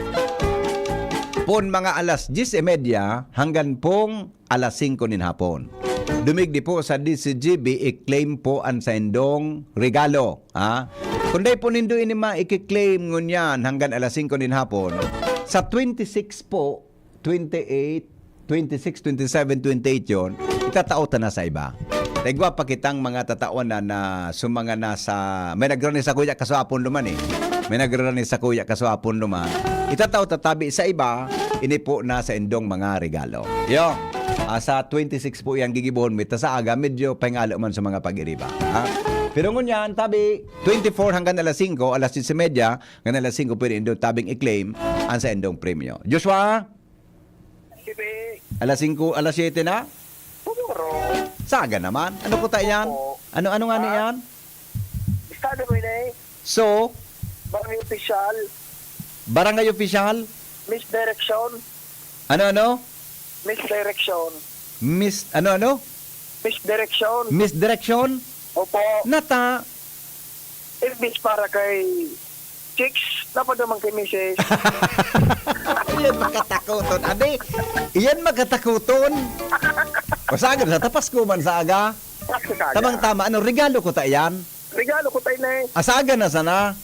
Pon mga alas diyes y media hanggang pong alas singko nin hapon. Dumigdi po sa D C G B, i-claim po ang saindong regalo, ha? Kung dai po nindo ini ma-i-claim ngunyan hanggang alas singko nin hapon, sa twenty-six po, twenty-eight, twenty-six, twenty-seven, twenty-eight yon, itatao ta na sa iba. Taigwa pa kitang mga tatawan na, na sumanga na sa, may nagrani sa kuya kaswapon duman eh. May nagrani sa kuya kaswapon duman. Itatao ta tabi sa iba, ini po na sa indong mga regalo. Yo, ah, sa twenty-six po yang gigibohon mi ta sa aga, medyo pahingalo man sa mga pag-iriba. Ha? Pero ngunyan, tabi, twenty-four hanggang alas singko, alas diyes y media, hanggang alas singko, pwede indo tabing i-claim ang sa indong premyo. Joshua? Sige. Alas singko, alas siyete na? Siguro. Saga naman. Ano po ta yan? Opo. Ano, ano nga Ha? niyan? Estado mo ini. So? Barangay official. Barangay official? Misdirection. Ano, ano? Misdirection. Mis-, ano, ano? Misdirection. Misdirection? Opo. Nata. Imbis para kay chicks, dapat naman kay misis. Iyan makatakuton, abi. Iyan makatakuton. O saga na, tapas ko man sa aga. Sa aga. Tamang-tama, ano, regalo ko ta iyan? Regalo ko tayo na eh. Asaga na sana.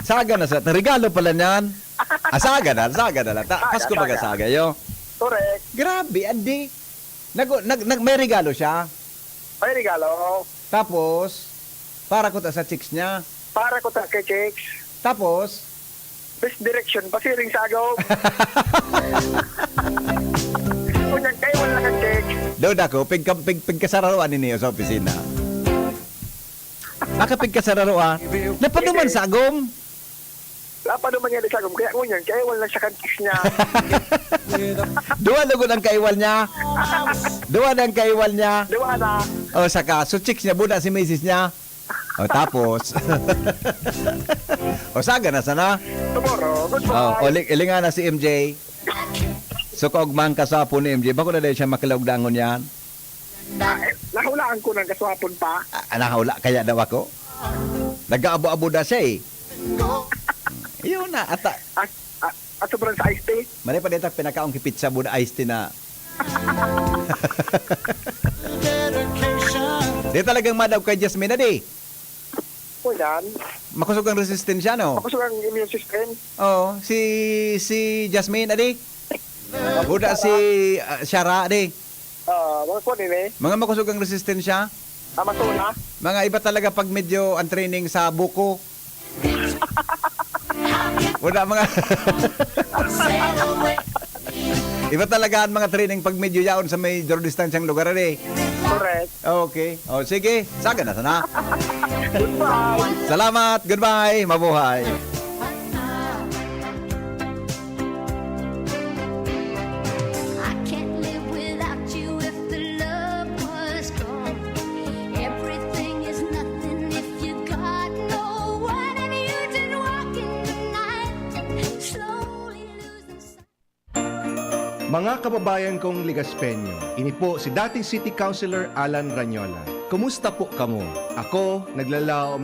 Saga na sa, regalo pala niyan. Asaga na, saga na lang. Ta, Saga, Pasko baga saga. saga, yo. Correct. Grabe, adi. Nag, nag, nag, may regalo siya. May regalo. Tapos, para ko ta sa chicks niya. Para ko ta kay chicks. Tapos, Best direction, pasiring sa agaw. Unyang kayo wala kang chicks. Daw dako, pigka-, pig-, pigkasararoan ninyo sa opisina. Aka pigkasararoan. Napaduman Hindi. sa agom. Napaduman niya di sa agom. Kaya ngunyan, kaya wala siya kan chicks niya. Duwa lugod ang kaiwal niya. Duwa na ang kaiwal niya. Duwa na. O, saka, so chicks niya, buda si misis niya. O, tapos? O, saga na sana. Tomorrow, good O, bye. o, li-, ilinga na si M J. So, kaugmang ka sa apo ni M J. Bako na dahil siya makilaog dangon yan? Ah, eh, nahulaan ko ng kaswapon pa. Ah, nakahula kaya daw ako? Nag-aabo-abo na siya eh. Yun na, ata. At, at, at sobrang sa iced tea. Mali pa dito, pinakaong ki pizza, buda iced tea na. Di talagang madaw kay Jasmine, adi. O yan. Makusog ang resistensya, no? Makusog ang immune system. Oo, si, si Jasmine, adi. Buda si, ah, Shara, adi. Ah, mga kuwan yun eh. Mga makusog ang resistensya. Amazona. Mga iba talaga pag medyo ang training sa buko. Wala mga Iba talaga ang mga training pag medyo yaon sa may duro distansyang lugar, eh. Correct. Okay. O, sige. Saga na sana. Goodbye. Salamat. Goodbye. Mabuhay. Mga kababayan kong Legaspeño, ini po si dating City Councilor Alan Rañola. Kumusta po kamo? Ako, naglalaom